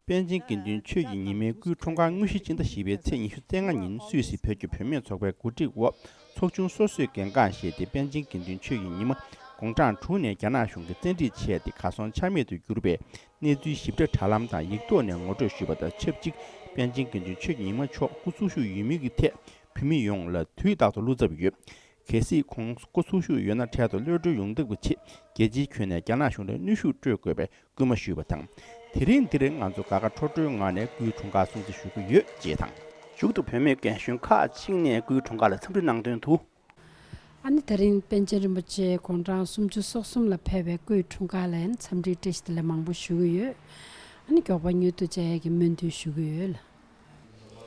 པཎ་ཆེན་དགེ་འདུན་ཆོས་ཀྱི་ཉི་མའི་སྐུའི་འཁྲུངས་སྐར་དངོས་གཞི་སྤྱི་ཟླ་བཞི་པའི་ཚེས་ཉི་ཤུ་རྩ་ལྔ་ཉིན་སུད་སི་བོད་ཀྱི་བུད་མེད་ཚོགས་པའི་གོ་སྒྲིག་འོག་ཚོགས་ཆུང་སོ་སོས་གལ་འགངས་བཞེས་ཏེ་པཎ་ཆེན་དགེ་འདུན་ཆོས་ཀྱི་ཉི་མ་དགུང་གྲངས་དྲུག་ནས་རྒྱ་ནག་གཞུང་གིས་བཙན་ཁྲིད་བྱས་ཏེ་གར་སོང་ཆ་མེད་དུ་གྱུར་པའི་གནས་ཚུལ་ཞིབ་ཕྲ་དྲ་ལམ་དང་ཡིག་ཐོག་ནས་ངོ་སྤྲོད་ཞུས་པ་དང་ཆབས་ཅིག་པཎ་ཆེན་དགེ་འདུན་ཆོས་ཀྱི་ཉི་མ་མཆོག་སྐུ་འཚོ་བཞུགས་ཡོད་མེད་ཀྱི་ཐད་བོད་མི་ཡོངས་ལ་དུས་རྟག་ཏུ་བློ་འཚབ་ཡོད། གལ་སྲིད་ཁོང་སྐུ་འཚོ་བཞུགས་ཡོད་ན་འཕྲལ་དུ་གློད་གྲོལ་ཡོང་ཐུབ་པའི་ཆེད་རྒྱལ་སྤྱིའི་ཁྱོན་ནས་རྒྱ་ནག་གཞུང་ལ་གནོན་ཤུགས་སྤྲོད་དགོས་པའི་སྐུལ་མ་ཞུས་པ་དང་། དེ་རིང་འདིར་ང་ཚོ་དགའ་དགའ་སྤྲོ་སྤྲོའི་ངང་ནས་སྐུའི་འཁྲུངས་སྐར་སྲུང་བརྩི་ཞུ་གི་ཡོད་ཅེས་དང་། མཇུག་ཏུ་བུད་མེད་རྒན་གཞོན་ཁག་ཅིག་ནས་སྐུའི་འཁྲུངས་སྐར་ལ་འཚམས་འདྲི་གནང་དོན་དུ། ཨ་ནི་དེ་རིང་པཎ་ཆེན་རིན་པོ་ཆེ་དགུང་གྲངས་སུམ་ཅུ་སོ་གསུམ་ལ་ཕེབས་པའི་སྐུའི་འཁྲུངས་སྐར་ལ་ཡང་འཚམས་འདྲིའི་བཀྲ་ཤིས་བདེ་ལེགས་མང་པོ་ཞུ་གི་ཡོད། ཨ་ནི་མགྱོགས་པ་མྱུར་དུ་མཇལ་ཡག་གི་སྨོན་འདུན་ཞུ་གི་ཡོད་ལ།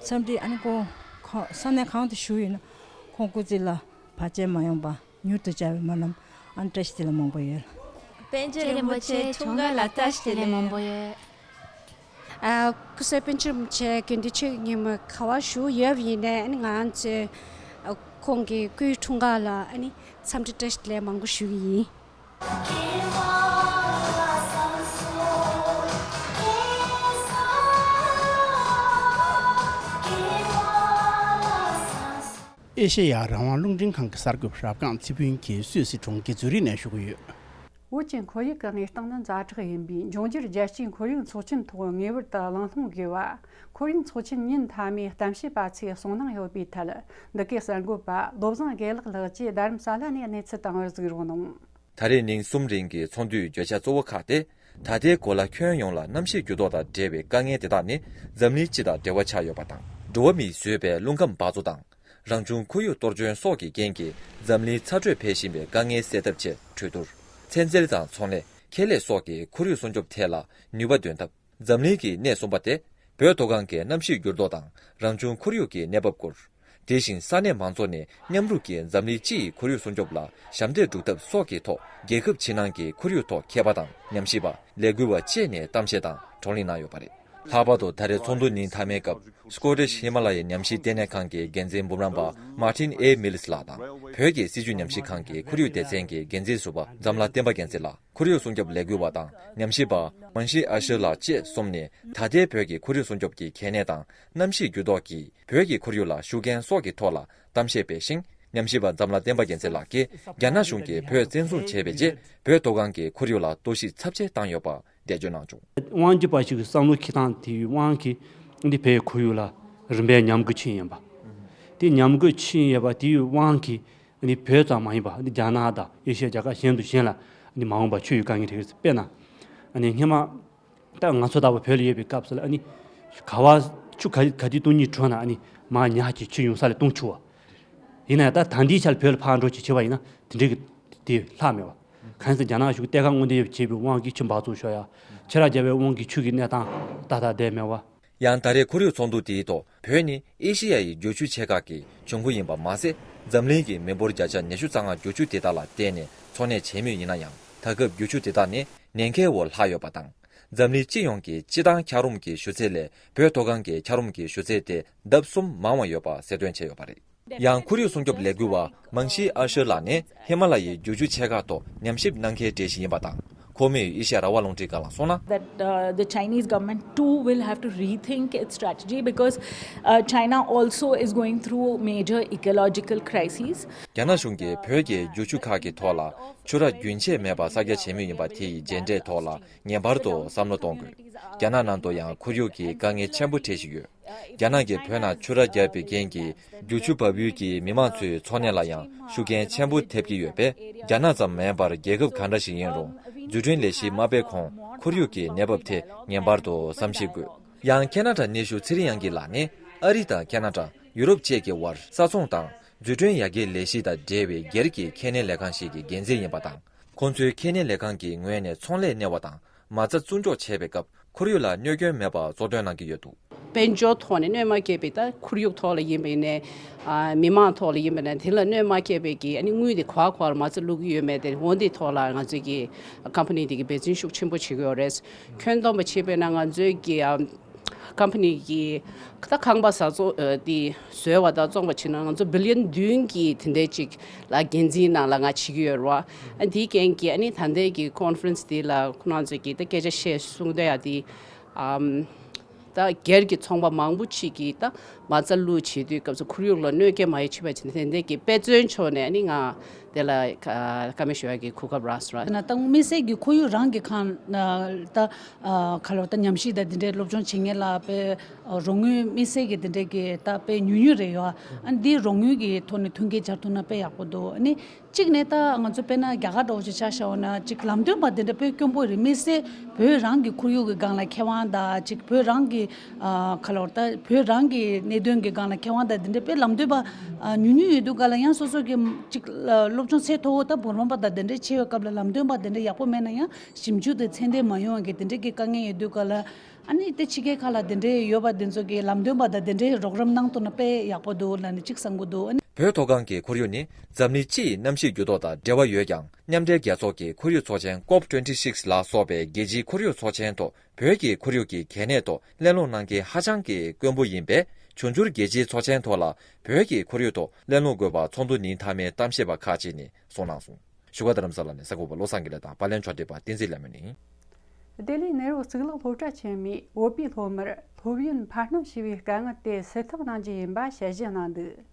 འཚམས་འདྲི། ཨ་ནི་ཁོང་ཁོང་ས་གནས་གང་དུ་བཞུགས་ཡོད་ན་ཁོང་སྐུ་ཚེ་ལ་བར་ཆད་མ་ཡོང་པ་མྱུར་དུ་བཅར་བའི་སྨོན་ལམ། ཨ་ནི་བཀྲ་ཤིས་བདེ་ལེགས་མང་པོ་ཡོད། པཎ་ཆེན་རིན་པོ་ཆེ་འཁྲུངས་སྐར་ལ་བཀྲ་ཤིས་བདེ་ལེགས་མང་པོ་ཡོད། ཨ་སྐུ་ཚེ་པཎ་ཆེན་རིན་པོ་ཆེ་དགེ་འདུན་ཆོས་ཀྱི་ཉི་མ་ག་པར་བཞུགས་ཡོད་པ་ཡིན་ནའི་ཨ་ནི་ང་ཚོས་ཨ་ཁོང་གི་སྐུའི་འཁྲུངས་སྐར་ལ་ཨ་ནི་འཚམས་འདྲི་བཀྲ་ཤིས་བདེ་ལེགས་མང་པོ་ཞུ་གི་ཡིན། ཨེ་ཤེ་ཡ་རང་དབང་རླུང་འཕྲིན་ཁང་གི་གསར་འགོད་པ་རབ་སྒང་ཚེ་ཕུན་གྱིས་སུད་སི་གྲོང་ཁྱེར་ཛུ་རིག་ནས་ཞུ་གི་ཡོད། བོད་ཀྱི་ཁོར་ཡུག་གི་གནས་སྟངས་ནི་ཛ་དྲག་ཡིན་པས། འབྱུང་འགྱུར་རྒྱལ་སྤྱིའི་ཁོར་ཡུག་ཚོགས་ཆེན་ཐོག་ངེས་པར་དུ་གླེང་སློང་དགོས་པ། ཁོར་ཡུག་ཚོགས་ཆེན་ཉིན་མཐའ་མའི་གཏམ་བཤད་པ་ཚོས་གསུངས་གནང་ཡོད་པའི་ཐད། འདི་གའི་གསར་འགོད་པ་བློ་བཟང་དགེ་ལེགས་ལགས་ཀྱིས་རྡ་རམ་ས་ལ་ནས་གནས་ཚུལ་བཏང་བར་གཟིགས་རོགས་གནང་། ད་རེས་ཉིན་གསུམ་རིང་གི་ཚོགས་འདུའི་བརྗོད་བྱ་གཙོ་བོ་ཁག་སྟེ། ད་ལྟའི་གོ་ལ་ཁྱོན་ཡོངས་ལ་གནམ་གཤིས་འགྱུར་ལྡོག་དང་འབྲེལ་བའི་དཀའ་ངལ་དེ་དག་ནི་འཛམ་གླིང་སྤྱི་དང་འབྲེལ་བ་ཆགས་ཡོད་པ་དང་། འགྲོ་བ་མིས་བཟོས་པའི་རླུང་ཁམས་འབག་བཙོག་དང་། རང་བྱུང་ཁོར་ཡུག་གཏོར་སྐྱོན་སོགས་ཀྱི་རྐྱེན་གྱིས་འཛམ་གླིང་ཚ་དྲོད་འཕེལ་བཞིན་པའི་དཀའ་ངལ་སེལ་ཐབས་ཆེད་གྲོས་བསྡུར། ཚན་རྩལ་དང་ཚོང་ལས། ཁེ་ལས་སོགས་ཀྱི་ཁོར་ཡུག་སྲུང་སྐྱོབ་ཐད་ལ་ནུས་པ་འདོན་ཐབས། འཛམ་གླིང་གི་གནས་གསུམ་པ་སྟེ། བོད་མཐོ་སྒང་གི་གནམ་གཤིས་འགྱུར་ལྡོག་དང་རང་བྱུང་ཁོར་ཡུག་གི་གནས་བབ་སྐོར། དེ་བཞིན་ས་གནས་མང་ཚོགས་ནས་མཉམ་རུབ་ཀྱིས་འཛམ་གླིང་སྤྱི་ཡི་ཁོར་ཡུག་སྲུང་སྐྱོབ་ལ་ཞབས་འདེགས་སྒྲུབ་ཐབས་སོགས་ཀྱི་ཐོག་རྒྱལ་ཁབ་ཕྱི་ནང་གི་ཁོར་ཡུག་ཐོག་མཁས་པ་དང་ཉམས་ཞིབ་པ། ལས་འགུལ་བ་བཅས་ནས་གཏམ་བཤད་དང་བགྲོ་གླེང་གནང་ཡོད་པ་རེད། ལྷག་པར་དུ་ད་རེས་ཚོགས་འདུ་ཉིན་མཐའ་མའི་སྐབས་སྐོ་ཊིཤ་ཧི་མ་ལ་ཡའི་ཉམས་ཞིབ་ལྟེ་གནས་ཁང་གི་འགན་འཛིན་འབུམ་རམས་པ་མཱ་ཏིན་ཨེ་མི་ལིས་ལགས་དང་། བོད་ཀྱི་སྲིད་བྱུས་ཉམས་ཞིབ་ཁང་གི་ཁོར་ཡུག་སྡེ་ཚན་གྱི་འགན་འཛིན་ཟུར་པ་འཛམ་ལྷ་བསྟན་པ་རྒྱལ་མཚན་ལགས། ཁོར་ཡུག་སྲུང་སྐྱོབ་ལས་འགུལ་བ་དང་ཉམས་ཞིབ་པ་མན་ཤི་ཨ་ཤི་ལགས་བཅས་གསུམ་ནས་ད་ལྟའི་བོད་ཀྱི་ཁོར་ཡུག་སྲུང་སྐྱོབ་ཀྱི་གལ་གནད་དང་གནམ་གཤིས་འགྱུར་ལྡོག་གིས་བོད་ཀྱི་ཁོར་ཡུག་ལ་ཤུགས་རྐྱེན་སོགས་ཀྱི་ཐོག་ལ་གཏམ་བཤད་སྤེལ་ཞིང་། ཉམས་ཞིབ་པ་འཛམ་ལྷ་བསྟན་པ་རྒྱལ་མཚན་ལགས་ཀྱིས་རྒྱ་ནག་གཞུང་གིས་བོད་བཙན་བཟུང་བྱས་པའི་རྗེས་བོད་མཐོ་སྒང་གི་ཁོར་ཡུག་ལ་གཏོར་བཤིག་ཚབས་ཆེ་བཏང་ཡོད་པ་འགྲེལ་བརྗོད་གནང་བྱུང་། དབང་སྒྱུར་པ་ཞིག་གི་བསམ་བློ་འཁྱེར་སྟངས་དེ་ཡི་དབང་གིས་འདི་བོད་ཁོར་ཡུག་ལ་རིམ་པས་ཉམས་རྒུད་ཕྱིན་ཡིན་པ། དེ་ཉམས་རྒུད་ཕྱིན་ཡོད་པ་དེ་ཡི་དབང་གིས་འདི་བོད་ཙམ་མ་ཡིན་པ་འདི་རྒྱ་ནག་དང་ཨེ་ཤི་ཡ་རྒྱལ་ཁབ་གཞན་དུ་གཞན་ལ་འདི་མ་འོངས་པ་ཆུ་ཡི་དཀའ་ངལ་འཕྲད་ཀྱི་རེད། དཔེར་ན་ཨ་ནི་སྔོན་མ། ད་ང་ཚོ་ལྟ་བུ་བོད་ལ་ཡོད་པའི་སྐབས་སུ་ལ་ཨ་ནི་ག་བ་ཆུ་ག་ག་དུས་བཏུང་སྙིང་བྲོ་ན་ཨ་ནི་མར་ཉག་གཅིག་ཆུ་ཡོང་ས་ལ་བཏུང་ཆུག་པ། ཡིན་ན་ཡང་ད་ད་ལྟའི་ཆར་བོད་ལ་ཕར་འགྲོ་ཅིག་བྱེད་པ་ཡིན་ན་དེ་འདྲའི་གི་དེ་ལྷག་མེད་པ། གང་ཡིན་ཟེར་རྒྱ་ནག་གཞུང་གཏེར་ཁ་དངོས་འདེད་བྱས་པའི་དབང་གིས་ཆུ་འབག་བཙོག་ཤོར་ཡ། ཆུ་རགས་བརྒྱབ་པའི་དབང་གིས་ཆུ་གི་གནས་སྟངས་ཏག་ཏག་བསྡད་མེད་པ། ཡང་ད་རེས་ཁོར་ཡུག་ཚོགས་འདུ་དེའི་ཐོག་བོད་ནི་ཨེ་ཤི་ཡ་ཡི་རྒྱུག་ཆུ་ཆེ་ཁག་གི་འབྱུང་ཁུངས་ཡིན་པ་མ་ཟད། འཛམ་གླིང་གི་མི་འབོར་བརྒྱ་ཆ་ཉི་ཤུ་རྩ་ལྔ་རྒྱུག་ཆུ་དེ་དག་ལ་བརྟེན་ནས་འཚོ་གནས་བྱེད་མུས་ཡིན་ན་ཡང་། ད་སྐབས་རྒྱུག་ཆུ་དེ་དག་ནི་ཉེན་ཁའི་འོག་ལྷག་ཡོད་པ་དང་། འཛམ་གླིང་སྤྱི་ཡོངས་ཀྱི་སྤྱི་བཏང་འཁྱགས་རོམ་གྱི་ཞུ་ཚད་ལས་བོད་མཐོ་སྒང་གི་འཁྱགས་རོམ་གྱི་ཞུ་ཚད་དེ་ལྡབ་གསུམ་མང་བ་ཡོད་པ་གསལ་སྟོན་བྱས་ཡོད་པ་རེད། ཡང་ཁོར་ཡུག་སྲུང་སྐྱོབ་ལས་འགུལ་བ་མང་ཤི་ཨ་ཤོ་ལགས་ནི་ཧི་མ་ལ་ཡའི་རྒྱུག་ཆུ་ཆེ་ཁག་ཐོག་ཉམས་ཞིབ་གནང་མཁན་གྲས་ཤིག་ཡིན་པ་དང་། ཁོ་མོས་ཨེ་ཤ་ཡ་རང་དབང་རླུང་འཕྲིན་ཁང་ལ་གསུངས་ན། That uh, the Chinese government too will have to rethink its strategy because uh, China also is going through major ecological crises. རྒྱ་ནག་གཞུང་གིས་བོད་ཀྱི་རྒྱུག་ཆུ་ཁག་གི་ཐོག་ལ་ཆུ་རགས་རྒྱུན་ཆད་མེད་པར་གསར་རྒྱག་བྱེད་མུས་ཡིན་པ་དེ་ཡི་རྗེས་འབྲས་ཐོག་ལ་ངེས་པར་དུ་བསམ་བློ་གཏོང་དགོས། རྒྱ་ནག་ནང་དུ་ཡང་ཁོར་ཡུག་གི་དཀའ་ངལ་ཆེན་པོ་འཕྲད་བཞིན་ཡོད། རྒྱ་ནག་གིས་བོད་ནང་ཆུ་རགས་བརྒྱབ་པའི་རྐྱེན་གྱིས་རྒྱུག་ཆུ་འབབ་ཡུལ་གྱི་མི་མང་ཚོའི་འཚོ་གནས་ལ་ཡང་ཤུགས་རྐྱེན་ཆེན་པོ་ཐེབས་ཀྱི་ཡོད་པས། རྒྱ་ནག་ཙམ་མིན་པར་རྒྱལ་ཁབ་གང་འདྲ་ཞིག་ཡིན་རུང་འཛུགས་སྐྲུན་ལས་གཞི་མ་སྤེལ་གོང་ཁོར་ཡུག་གི་གནས་བབ་དེ་ངེས་པར་དུ་བསམ་ཤེས་དགོས། ཡང་ཁེ་ན་ཌ་གནས་བཞུགས་ཚེ་རིང་དབྱངས་སྐྱིད་ལགས་ནི་ཨ་རི་དང་ཁེ་ན་ཌ། ཡུ་རོབ་བཅས་ཀྱི་དབར་ས་ཚོང་དང་འཛུགས་སྐྲུན་ཡར་རྒྱས་ལས་གཞི་དང་འབྲེལ་བའི་སྒེར་གྱི་ཁེ་ལས་ཁང་ཞིག་གི་འགན་འཛིན་ཡིན་པ་དང་། ཁོང་ཚོའི་ཁེ་ལས་ཁང་གི་ངོས་ནས་ཚོང་ལས་གནས་པ་དང་མ་རྩ་བཙུགས་འཇོག་བྱས་པའི་སྐབས་ཁོར་ཡུག་ལ་གནོད་སྐྱོན་མེད་པར་གཙོ་འདོན་གནང་གི་ཡོད་འདུག། དཔལ་འབྱོར་ཐོག་ནས་གནོད་མ་སྐྱེལ་བའི་ད་ཁོར་ཡུག་ཐོག་ལ་ཡིན་པ་ཡིན་ནའི། ཨ། མི་མང་ཐོག་ལ་ཡིན་པ་ཡིན་ནའི་དེ་ལ་གནོད་མ་སྐྱེལ་བའི་གི་ཨ་ནི་དངུལ་དེ་ག་བ་ག་བ་ལ་མ་རྩ་བླུག་གི་ཡོད་མེད་དེ་འོ་འདི་ཐོག་ལ་ང་ཚོའི་གི་ཀམ་པ་ནི་དེ་གི་འབད་བརྩོན་ཤུགས་ཆེན་པོ་བྱེད་ཀྱི་ཡོད་རེད། ཁྱོན་བསྡོམས་པ་བྱས་པ་ཡིན་ན་ང་ཚོའི་གི་ཨ། ཀམ་པ་ནི་གི་ད་ཁང་པ་བཟའ་ཚོ་ཨ། དེ་བཟོས་པ་དང་བཙོངས་པ་བྱས་ན་ང་ཚོ་བི་ལི་ཡོན་བདུན་གི་དེ་འདྲའི་ཅིག་ལ་འགན་འཛིན་ནང་ལ་ང་བྱེད་ཀྱི་ཡོད་རེད་བ། ཨ། དེའི་རྐྱེན་གྱིས་ཨ་ནི་ད་ལྟའི་གི་ཀོན་ཕ་རེན་སི་དེ་ལ་ཁོ་རང་ཚོས་གི་ད་སྐད་ཆ་བཤད་གསུང་བསྡད་ཡ་དེ། ཨམ། ད་སྒེར་གྱི་ཚོང་པ་མང་པོ་ཅིག་གིས་ད་མ་རྩ་བླུགས་བྱེད་དུས་སྐབས་སུ་ཁོར་ཡུག་ལ་གནོད་སྐྱོན་མ་ཡོང་བྱེད་པ་བྱས་ནས་དེ་འདྲའི་གི་དཔེ་མཚོན་ཕྱོགས་ནས་ཨ་ནི་ང་དེ་ལ་བཀའ་མོལ་ཞུ་ཡ་གི་གོ་སྐབས་རག་སོང་ར། ད་དམིགས་བསལ་གྱི་ཁོར་ཡུག་རང་གི་ཁང་ད་ག་ལ་ད་ཉམས་ཞིབ་དང་དེ་འདྲའི་སློབ་སྦྱོང་བྱེད་མཁན་ལ་དཔེ་རོགས་དངུལ་དམིགས་བསལ་གྱི་དེ་འདྲའི་གི་ད་དཔེ་ཉུང་ཉུང་རེད་ཡོད། ཨ་ནི་འདི་རོགས་དངུལ་གྱི་ཐོག་ནས་མཐུན་རྐྱེན་སྦྱར་ཐུབ་ན་དཔེ་ཡག་པོ་འདུག། ཨ་ནི། གཅིག་ནས་ད་ང་ཚོ་དཔེར་ན་རྒྱ་གར་འདྲ་བོ་ཅིག་ཆ་བཞག་པ་ན་ཅིག་ལམ་སྟོན་པ་དེ་འདྲ་དཔེ་དཀོན་པོ་རེད། དམིགས་བསལ་བོད་རང་གི་ཁོར་ཡུག་གི་སྒང་ལ་མཁས་དབང་དང་ཅིག་བོད་རང་གི་ཨ། ག་ལ་བར་ད་བོད་རང་གི་གནད་དོན་གྱི་སྒང་ལ་མཁས་དབང་དང་དེ་འདྲ་དཔེ་ལམ་སྟོན་པ་ཨ། ཉུང་ཉུང་ཡོད་དུས་ག་ལ་ཡང་སོ་སོ་གི་ཅིག་སློབ་སྦྱོང་ཚད་མཐོ་བོ་ད་འབུམ་རམས་པ་དང་དེ་འདྲ་ཆེ་བའི་སྐབས་ལ་ལམ་སྟོན་པ་དེ་འདྲ་ཡག་པོ་མེད་ན་ཡང་ཞིབ་འཇུག་དང་ཚད་ལྡན་མ་ཡོང་བ་གི་དེ་འདྲ་གི་དཀའ་ངལ་ཡོད་དུས་ག་ལ། ཨ་ནི་དེ་ཕྱི་རྒྱལ་ཁག་ལ་དེ་འདྲའི་ཡོད་པ་དེ་ཚོ་གི་ལམ་སྟོན་པ་དང་དེ་འདྲའི་རོགས་རམ་གནང་ཐུབ་ན་དཔེ་ཡག་པོ་འདུག་ལབ་ནས་གཅིག་བསམ་གྱི་འདུག། ཨ་ནི། བོད་མཐོ་སྒང་གི་ཁོར་ཡུག་ནི་འཛམ་གླིང་སྤྱི་ཡི་གནམ་གཤིས་འགྱུར་ལྡོག་དང་འབྲེལ་བ་ཡོད་ཀྱང་། མཉམ་འབྲེལ་རྒྱལ་ཚོགས་ཀྱི་ཁོར་ཡུག་ཚོགས་ཆེན་ཀོབ་ཊུ་ཝེན་ཊི་སིགས་ལ་སོགས་པའི་རྒྱལ་སྤྱིའི་ཁོར་ཡུག་ཚོགས་ཆེན་ཐོག་བོད་ཀྱི་ཁོར་ཡུག་གི་གལ་གནད་ཐོག་གླེང་སློང་གནང་མཁན་ཧ་ཅང་གི་དཀོན་པོ་ཡིན་པས། འབྱུང་འགྱུར་རྒྱལ་སྤྱིའི་ཚོགས་ཆེན་ཐོག་ལ་བོད་ཀྱི་ཁོར་ཡུག་ཐོག་གླེང་སློང་དགོས་པ་ཚོགས་འདུ་ཉིན་མཐའ་མའི་གཏམ་བཤད་པ་ཁག་ཅིག་ནས་གསུངས་གནང་སོང་། བཞུགས་སྒར་རྡ་རམ་ས་ལ་ནས་གསར་འགོད་པ་བློ་བཟང་དགེ་ལེགས་དང་། པར་ལེན་ཕྱོགས་སྒྲིག་པ་བསྟན་འཛིན་ལྷ་མོ་ནས། ལྡི་ལིའི་ནེ་རུ་གཙུག་ལག་སློབ་གྲྭ་ཆེན་མོའི་བོད་པའི་སློབ་མར་སློབ་ཡོན་འཕར་སྣོན་བྱས་པའི་དཀའ་ངལ་དེ་སེལ་ཐབས་གནང་རྒྱུ་ཡིན་པ་དཔྱད་ཞིབ་གནང་འདུག།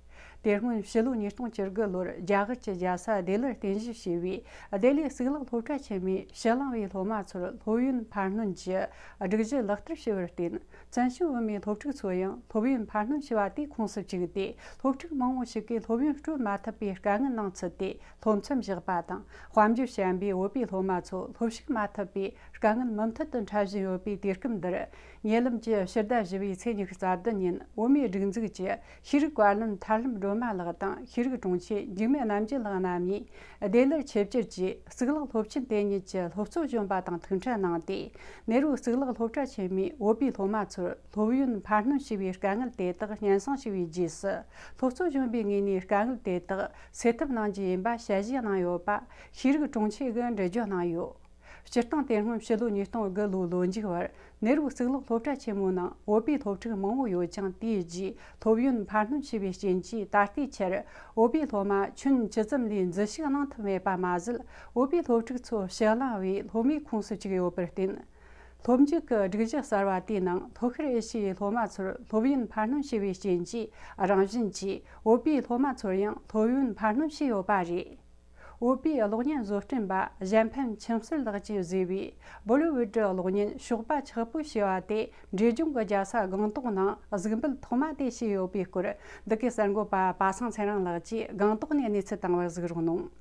དེ་སྔོན་ཕྱི་ལོ་ཉིས་སྟོང་བཅུ་དགུ་ལོར་རྒྱ་གར་གྱི་རྒྱལ་ས་ལྡི་ལིར་རྟེན་གཞི་བྱས་པའི་ལྡི་ལིའི་གཙུག་ལག་སློབ་གྲྭ་ཆེན་མོས་ཕྱི་གླིང་བའི་སློབ་མ་ཚོར་སློབ་ཡོན་འཕར་སྣོན་གྱི་སྒྲིག་གཞི་ལག་བསྟར་བྱས་པར་བརྟེན། བཙན་བྱོལ་བོད་མིའི་སློབ་ཕྲུག་ཚོ་ཡང་སློབ་ཡོན་འཕར་སྣོན་བྱས་པ་དེའི་ཁོངས་སུ་བཅུག་སྟེ། སློབ་ཕྲུག་མང་བོ་ཞིག་གིས་སློབ་ཡོན་སྤྲོད་མ་ཐུབ་པའི་དཀའ་ངལ་ནང་ཚུད་དེ། སློབ་མཚམས་བཞག་པ་དང་། དཔལ་འབྱོར་ཞན་པའི་བོད་པའི་སློབ་མ་ཚོ་སློབ་ཞུགས་མ་ཐུབ་པའི་དཀའ་ངལ་མུ་མཐུད་དུ་འཕྲད་བཞིན་ཡོད་པའི་དུས་སྐབས་འདིར། ཉེ་ལམ་གྱི་ཕྱི་ཟླ་བཞི་པའི་ཚེས་ཉི་ཤུ་རྩ་བདུན་ཉིན། བོད་མིའི་སྒྲིག་འཛུགས་ཀྱི་ཤེས་རིག་བཀའ་བློན་ཐར་ལམ་སྒྲོལ་མ་ལགས་དང་། ཤེས་རིག་དྲུང་ཆེ་འཇིགས་མེད་རྣམ་རྒྱལ་ལགས་རྣམ་གཉིས་ལྡི་ལིར་ཆིབས་བསྒྱུར་གྱིས་གཙུག་ལག་སློབ་ཆེན་དེ་ཉིད་ཀྱི་སློབ་གཙོ་གཞོན་པ་དང་ཐུག་འཕྲད་གནང་སྟེ། ནེ་རུ་གཙུག་ལག་སློབ་གྲྭ་ཆེན་མོས་བོད་པའི་སློབ་མ་ཚོར་སློབ་ཡོན་འཕར་སྣོན་བྱས་པའི་དཀའ་ངལ་དེ་དག་སྙན་སེང་ཞུས་པའི་རྗེས་སུ། སློབ་གཙོ་གཞོན་པའི་ངོས་ནས་དཀའ་ངལ་དེ་དག་སེལ་ཐབས་གནང་རྒྱུ་ཡིན་པ་དཔྱད་ཞིབ་གནང་ཡོད་པ་ཤེས་རིག་དྲུང་ཆེ་གིས་འགྲེལ་བརྗོད་གནང་ཡོད། སྤྱིར་བཏང་དེ་སྔོན་ཕྱི་ལོ་ཉིས་སྟོང་དགུ་ལོའི་ལོ་མཇུག་བར། ནེ་རུ་གཙུག་ལག་སློབ་གྲྭ་ཆེན་མོའི་ནང་བོད་པའི་སློབ་ཕྲུག་མང་བོ་ཡོད་ཀྱང་། དེའི་རྗེས་སློབ་ཡོན་འཕར་སྣོན་བྱས་པའི་རྐྱེན་གྱིས། ད་ལྟའི་ཆར་བོད་པའི་སློབ་མ་ཁྱོན་ཇི་ཙམ་ལས་འཛུལ་ཞུགས་གནང་ཐུབ་མེད་པ་མ་ཟད། བོད་པའི་སློབ་ཕྲུག་ཚོ་ཕྱི་གླིང་བའི་སློབ་མའི་ཁོངས་སུ་བཅུག་ཡོད་པར་བརྟེན། ཐོབ་འཇུག་གི་སྒྲིག་གཞི་གསར་བ་དེའི་ནང་ལྷོ་ཤར་ཨེ་ཤི་ཡའི་སློབ་མ་ཚོར་སློབ་ཡོན་འཕར་སྣོན་བྱས་པའི་རྐྱེན་གྱིས། རང་བཞིན་གྱིས་བོད་པའི་སློབ་མ་ཚོར་ཡང་སློབ་ཡོན་འཕར་སྣོན་བྱས་ཡོད་པ་རེད། བོད་པའི་གློག་བརྙན་བཟོ་སྐྲུན་པ་གཞན་ཕན་ཁྱིམ་གསོས་ལགས་ཀྱིས་བཟོས་པའི་བོ་ལི་ཝུད་གློག་བརྙན་ཞོགས་པ་ཆག་པོ་ཞེས་པ་དེ། འབྲས་ལྗོངས་ཀྱི་རྒྱལ་ས་སྒང་ཏོག་ནང་གཟིགས་འབུལ་ཐོག་མ་དེ་བྱས་ཡོད་པའི་སྐོར། འདི་གའི་གསར་འགོད་པ་པ་སངས་ཚེ་རིང་ལགས་ཀྱིས་སྒང་ཏོག་ནས་གནས་ཚུལ་བཏང་བ་གཟིགས་རོགས་གནང་།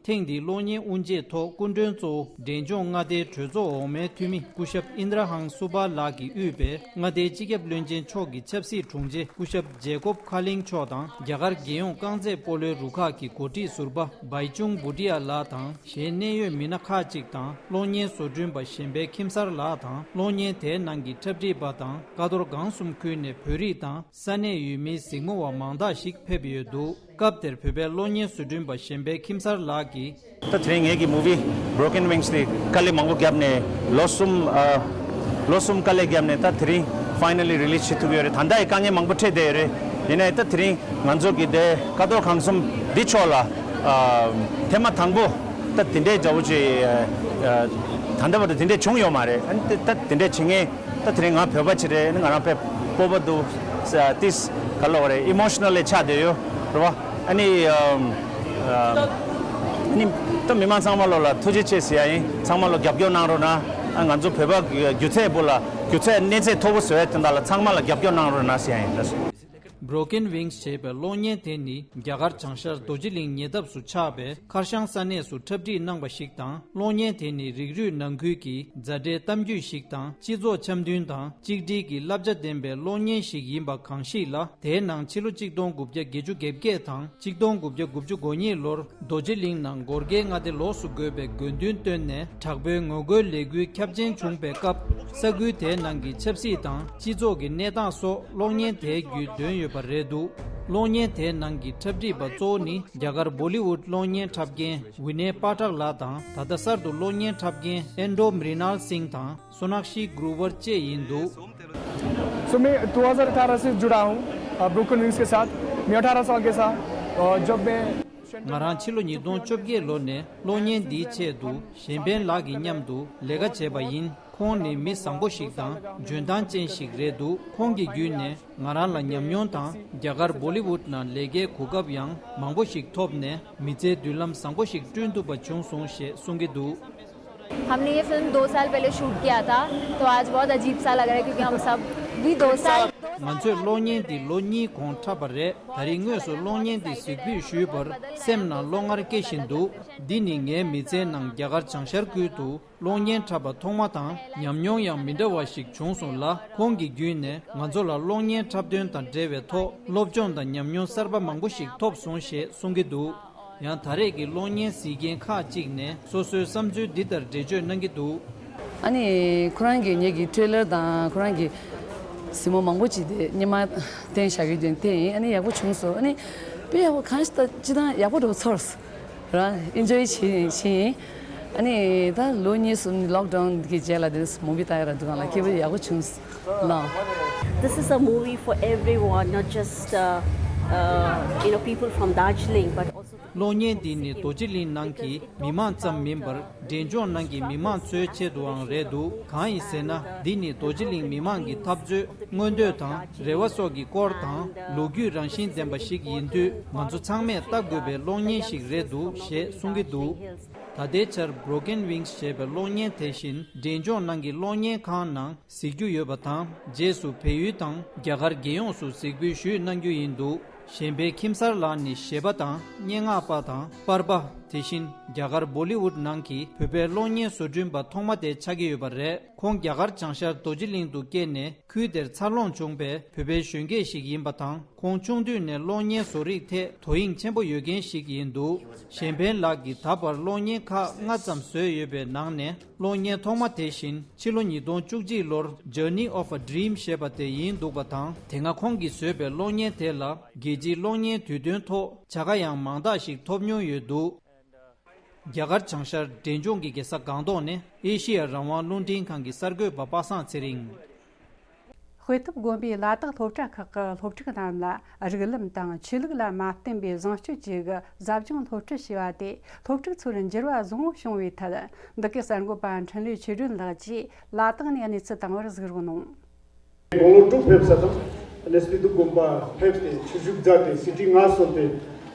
ཐེངས་འདིའི་གློག་བརྙན་དབུ་འབྱེད་ཐོག་སྐུ་མགྲོན་གཙོ་བོ་འབྲས་ལྗོངས་མངའ་སྡེའི་གྲོས་ཚོགས་འོག་མའི་འཐུས་མི་སྐུ་ཞབས་ཨིན་དྲ་ཧང་སུ་བྷ་ལགས་ཀྱིས་དབུས་པའི་མངའ་སྡེའི་སྤྱི་ཁྱབ་བློན་ཆེན་མཆོག་གི་ཆབ་སྲིད་དྲུང་ཆེ་སྐུ་ཞབས་ཇེ་ཀོབ་ཁ་ལིང་མཆོག་དང་། རྒྱ་གར་རྒྱལ་ཡོངས་རྐང་རྩེད་སྤོ་ལོའི་རུ་ཁག་གི་འགོ་ཁྲིད་ཟུར་པ་བྷའི་ཅུང་བྷུ་ཏི་ཡ་ལགས་དང་། གཞན་གནད་ཡོད་མི་སྣ་ཁག་ཅིག་དང་། གློག་བརྙན་བཟོ་སྐྲུན་པ་གཞན་ཕན་ཁྱིམ་གསར་ལགས་དང་། གློག་བརྙན་དེའི་ནང་གི་འཁྲབ་ཁྲིད་པ་དང་། ཀ་རྡོར་སྒང་གསུམ་ཁུལ་ནས་བོད་རིགས་དང་ས་གནས་ཡུལ་མིའི་གཟིགས་མོ་བ་མང་དག་ཞིག་ཕེབས་ཡོད་འདུག་སྐབས་དེར་བོད་པའི་གློག་བརྙན་བཟོ་སྐྲུན་པ་གཞན་ཕན་ཁྱིམ་གསར་ལགས་ཀྱིས། ད་དེ་རིང་ངེད་ཀྱི་མུ་བི་Broken Wings དེ་དཀའ་ལས་མང་པོ་བརྒྱབ་ནས་ལོ་གསུམ་ཨ། ལོ་གསུམ་དཀའ་ལས་བརྒྱབ་ནས་ད་དེ་རིང་finally release བྱེད་ཐུབ་ཡོད་རེད། ད་ལྟ་ཡི་དཀའ་ངལ་མང་པོ་འཕྲད་བསྡད་ཡོད་རེད། ཡིན་ནའི་ད་དེ་རིང་ང་ཚོ་གི་དེ་ཀ་རྡོར་སྒང་གསུམ་འདི་ཕྱོགས་ལ་ཨ། ཐེངས་མ་དང་པོ་ད་དེ་འདྲའི་འདྲ་བོ་ཅིག་ཨ། ད་ལྟ་བར་དུ་དེ་འདྲས་བྱུང་ཡོད་མ་རེད། ཨ་ནི་ད་དེ་འདྲས་བྱེད་མཁན། ད་དེ་རིང་ང་བོད་པ་ཅིག་རེད། ང་རང་དཔེ་སྤོབས་པ་འདུག་ཏིས་ག་ལབ་དགོས་རེད། ཨི་མོ་ཤི་ནལ་ལི་ཆགས་བསྡད་ཡོད་རེད་བ། ཨ་ནི་ཨམ། ཨ་ནི་ད་མི་མང་ཚང་མ་ལོ་ལ་ཐུགས་རྗེ་ཆེ་ཟེར་ཡ་ཡིན། ཚང་མ་ལོ་རྒྱབ་སྐྱོར་གནང་རོགས་གནང་། ཨ། ང་ཚོ་བོད་པ་སྒྱུ་རྩལ་པོ་ལ་སྒྱུ་རྩལ་གནས་ཚད་མཐོ་པོ་བཟོ་ཡ་དེ་འདྲ་ལ་ཚང་མ་ལ་རྒྱབ་སྐྱོར་གནང་རོགས་གནང་ཟེར་ཡ་ཡིན། Broken Wings ཞེས་པའི་གློག་བརྙན་དེ་ནི་རྒྱ་གར་བྱང་ཤར་རྡོ་རྗེ་གླིང་ཉེ་འདབས་སུ་ཆགས་པའི་ཁར་ཤང་ས་གནས་སུ་འཁྲབ་ཁྲིད་གནང་བ་ཞིག་དང་། གློག་བརྙན་དེ་ནི་རིགས་རུས་ནང་ཁུལ་གྱི་མཛའ་འབྲེལ་གཏམ་རྒྱུད་ཞིག་དང་། སྤྱི་ཚོགས་འཆམ་མཐུན་དང་གཅིག་སྒྲིལ་གྱི་བསླབ་བྱ་ལྡན་པའི་གློག་བརྙན་ཞིག་ཡིན་པ་གང་ཞིག་ལ། དེའི་ནང་ཕྱི་ལོ་གཅིག་སྟོང་དགུ་བརྒྱ་བརྒྱད་ཅུ་གྱ་བརྒྱད་དང་གཅིག་སྟོང་དགུ་བརྒྱ་དགུ་བཅུ་གོ་གཉིས་ལོར་རྡོ་རྗེ་གླིང་ནང་སྒོར་གྱི་མངའ་སྡེ་ལོགས་སུ་དགོས་པའི་དགོས་འདུན་བཏོན་ནས། དྲག་པོའི་ངོ་རྒོལ་ལས་འགུལ་ཁྱབ་ཆེན་བྱུང་པའི་སྐབས། ས་ཁུལ་དེའི་ནང་གི་ཆབ་སྲིད་དང་སྤྱི་ཚོགས་ཀྱི་གནས་སྟངས་སོགས་གློག་བརྙན་དེའི་བརྒྱུད་འདོན་ཡོད་པ་རེད་འདུག་གློག་བརྙན་དེའི་ནང་གི་འཁྲབ་ཁྲིད་པ་གཙོ་བོ་ནི་རྒྱ་གར་བོ་ལི་ཝུད་གློག་བརྙན་འཁྲབ་མཁན་ཝི་ནེ་པ་ཊག་ལགས་དང་། ད་ལྟ་གསར་དུ་གློག་བརྙན་འཁྲབ་མཁན་ཨེན་ཌོ་མྲི་ནལ་སིང་དང་སོ་ནག་ཤི་གྷྲུ་ཝར་བཅས་ཡིན་འདུག So मैं दो हज़ार अठारह से जुड़ा हूँ, अ, broken wings के साथ। मैं अठारह साल के था, अ, जब मैं ང་རང་ཕྱི་ལོ་ཉིས་སྟོང་བཅོ་བརྒྱད་ལོ་ནས་གློག་བརྙན་འདིའི་ཆེད་དུ་གཞན་ཕན་ལགས་ཀྱི་མཉམ་དུ་ལས་ཀ་བྱས་པ་ཡིན། ཁོང་ནི་མི་བཟང་པོ་ཞིག་དང་འཇོན་ཐང་ཅན་ཞིག་རེད་འདུག་ཁོང་གི་བརྒྱུད་ནས་ང་རང་ལ་ཉམས་མྱོང་དང་རྒྱ་གར་བོ་ལི་ཝུད་ནང་ལས་ཀའི་གོ་སྐབས་ཡང་མང་པོ་ཞིག་ཐོབ་ནས། མི་ཚེའི་མདུན་ལམ་བཟང་པོ་ཞིག་བསྐྲུན་ཐུབ་པ་བྱུང་སོང་ཞེས་གསུང་གི་འདུག हमने ये फिल्म दो साल पहले शूट किया था, तो आज बहुत अजीब सा लग रहा है क्योंकि हम सब भी दो साल ང་ཚོས་གློག་བརྙན་འདི་ལོ་གཉིས་གོང་འཁྲབ་པ་རེད། ད་རིང་དངོས་སུ་གློག་བརྙན་འདི་གཟིགས་འབུལ་ཞུས་པར་སེམས་ནང་བློ་ངར་སྐྱེ་བཞིན་འདུག་འདི་ནི་ངའི་མི་ཚེའི་ནང་རྒྱ་གར་བྱང་ཤར་ཁུལ་དུ་གློག་བརྙན་འཁྲབ་པ་ཐོག་མ་དང་ཉམས་མྱོང་ཡང་མི་འདྲ་བ་ཞིག་བྱུང་སོང་ལ། ཁོང་གི་བརྒྱུད་ནས་ང་ཚོ་ལ་གློག་བརྙན་འཁྲབ་སྟོན་དང་འབྲེལ་བའི་ཐོག་སློབ་སྦྱོང་དང་ཉམས་མྱོང་གསར་པ་མང་པོ་ཞིག་ཐོབ་སོང་ཞེས་གསུང་གི་འདུག་ཡང་ད་རེས་ཀྱི་གློག་བརྙན་གཟིགས་མཁན་ཁག་ཅིག་ནས་སོ་སོའི་བསམ་ཚུལ་འདི་ལྟར་འགྲེལ་བརྗོད་གནང་གི་འདུག་ཨ་ནི་ཁོ་རང་གི་ངེད་ཀྱི་ཊེ་ལར་དང་ཁོ་རང་གི་གཟིགས་མོ་མང་པོ་ཅིག་དེ་སྔོན་མ་བསྟན་བཞག་གི་དེ་དེ་ཡིན། ཨ་ནི་ཡག་པོ་བྱུང་སོང་། ཨ་ནི་དཔེ་ཡག་པོ་གང་ཞིག་ད་སྤྱི་བཏང་ཡག་པོ་འགྲོ་ཚོར་རང་ཨིན་ཇོའི་བྱེད་བྱེད་ཡིན། ཨ་ནི་ད་ལོ་གཉིས་གསུམ་ལོག་ཌའུན་གི་རྗེས་ལ་དེ་མུ་བི་ལྟ་ཡ་ར་འདུག་གང་ལ་སྐྱིད་པོ་ཡག་པོ་བྱུང་སོང་། This is a movie for everyone, not just, uh, uh, you know, people from Darjeeling, but also གློག་བརྙན་འདི་ནི་རྡོ་རྗེ་གླིང་ནང་གི་མི་མང་ཙམ་མིན་པར། འབྲས་ལྗོངས་ནང་གི་མི་མང་ཚོའི་ཆེད་དུའང་རེད་འདུག་གང་ཡིན་ཟེར་ན། འདི་ནི་རྡོ་རྗེ་གླིང་མི་མང་གི་འཐབ་རྩོད། མངོན་འདོད་དང་རེ་བ་སོགས་ཀྱི་སྐོར་དང་། ལོ་རྒྱུས་རང་བཞིན་ལྡན་པ་ཞིག་ཡིན་དུས། ང་ཚོ་ཚང་མས་ལྟ་དགོས་པའི་གློག་བརྙན་ཞིག་རེད་འདུག་ཞེས་གསུང་གི་འདུག་ད་ལྟའི་ཆར་Broken Wings ཞེས་པའི་གློག་བརྙན་དེ་བཞིན་འབྲས་ལྗོངས་ནང་གི་གློག་བརྙན་ཁང་ནང་གཟིགས་རྒྱུ་ཡོད་པ་དང་། རྗེས་སུ་བལ་ཡུལ་དང་རྒྱ་གར་རྒྱལ་ཡོངས་སུ་གཟིགས་འབུལ་ཞུས་གནང་རྒྱུ་ཡིན་འདུག་གཞན་ཕན་ཁྱིམ་གསར་ལགས་ནི་གཞས་པ་དང་སྙན་ངག་པ་དང་པར་པ། དེ་བཞིན་རྒྱ་གར་བོ་ལི་ཝུད་ནང་གི་བོད་པའི་གློག་བརྙན་བཟོ་སྐྲུན་པ་ཐོག་མ་དེ་ཆགས་ཀྱི་ཡོད་པ་རེད། ཁོང་རྒྱ་གར་བྱང་ཤར་རྡོ་རྗེ་གླིང་དུ་སྐྱེས་ནས་ཁུལ་དེར་འཚར་ལོངས་བྱུང་པའི་བོད་པའི་གཞོན་སྐྱེས་ཤིག་ཡིན་པ་དང་། ཁོང་ཆུང་དུས་ནས་གློག་བརྙན་བཟོ་རིག་ཐད་དོ་དབྱིངས་ཆེན་པོ་ཡོད་མཁན་ཞིག་ཡིན་འདུག་གཞན་ཕན་ལགས་ཀྱིས་ད་བར་གློག་བརྙན་ཁག་ལྔ་ཙམ་བཟོས་ཡོད་པའི་ནང་ནས། གློག་བརྙན་ཐོག་མ་དེ་བཞིན་ཕྱི་ལོ་ཉིས་སྟོང་བཅུ་གཅིག་ལོར་Journey of a Dream ཞེས་པ་དེ་ཡིན་འདུག་པ་དང་། དེ་སྔ་ཁོང་གིས་བཟོས་པའི་གློག་བརྙན་དེ་ལ་རྒྱལ་སྤྱིའི་གློག་བརྙན་དུས་སྟོན་ཐོག་བྱ་དགའ་ཡང་མང་དག་ཞིག་ཐོབ་མྱོང་ཡོད་འདུག་རྒྱ་གར་བྱང་ཤར་འབྲས་ལྗོངས་ཀྱི་རྒྱལ་ས་སྒང་ཏོག་ནས་ཨེ་ཤི་ཡ་རང་དབང་རླུང་འཕྲིན་ཁང་གི་གསར་འགོད་པ་པ་སངས་ཚེ་རིང་། དཔེ་ཐུབ་དགོན་པའི་ལ་དྭགས་སློབ་གྲྭ་ཁག་གི་སློབ་ཕྲུག་རྣམས་ལ་རིགས་ལམ་དང་ཆོས་ལུགས་ལ་མ་བརྟེན་པའི་བཟང་སྤྱོད་ཅིག་གི་ཟབ་སྦྱོང་སློབ་ཁྲིད་བྱས་པ་དེ། སློབ་ཕྲུག་ཚོར་འགྱུར་བ་བཟང་བོ་བྱུང་བའི་ཐད། འདི་གའི་གསར་འགོད་པ་འཕྲིན་ལས་ཆོས་སྒྲོན་ལགས་ཀྱིས་ལ་དྭགས་ནས་གནས་ཚུལ་བཏང་བར་གཟིགས་རོགས་གནང་། དགུང་ལོ་དྲུག་ཕེབས་ས་དང་། ཨ་ནི་དཔེ་ཐུབ་དགོན་པ་ཕེབས་ཏེ་ཆོས་ཞུགས་མཛད་དེ་སྲིད་ཁྲི་མངའ་གསོལ་ཏེ།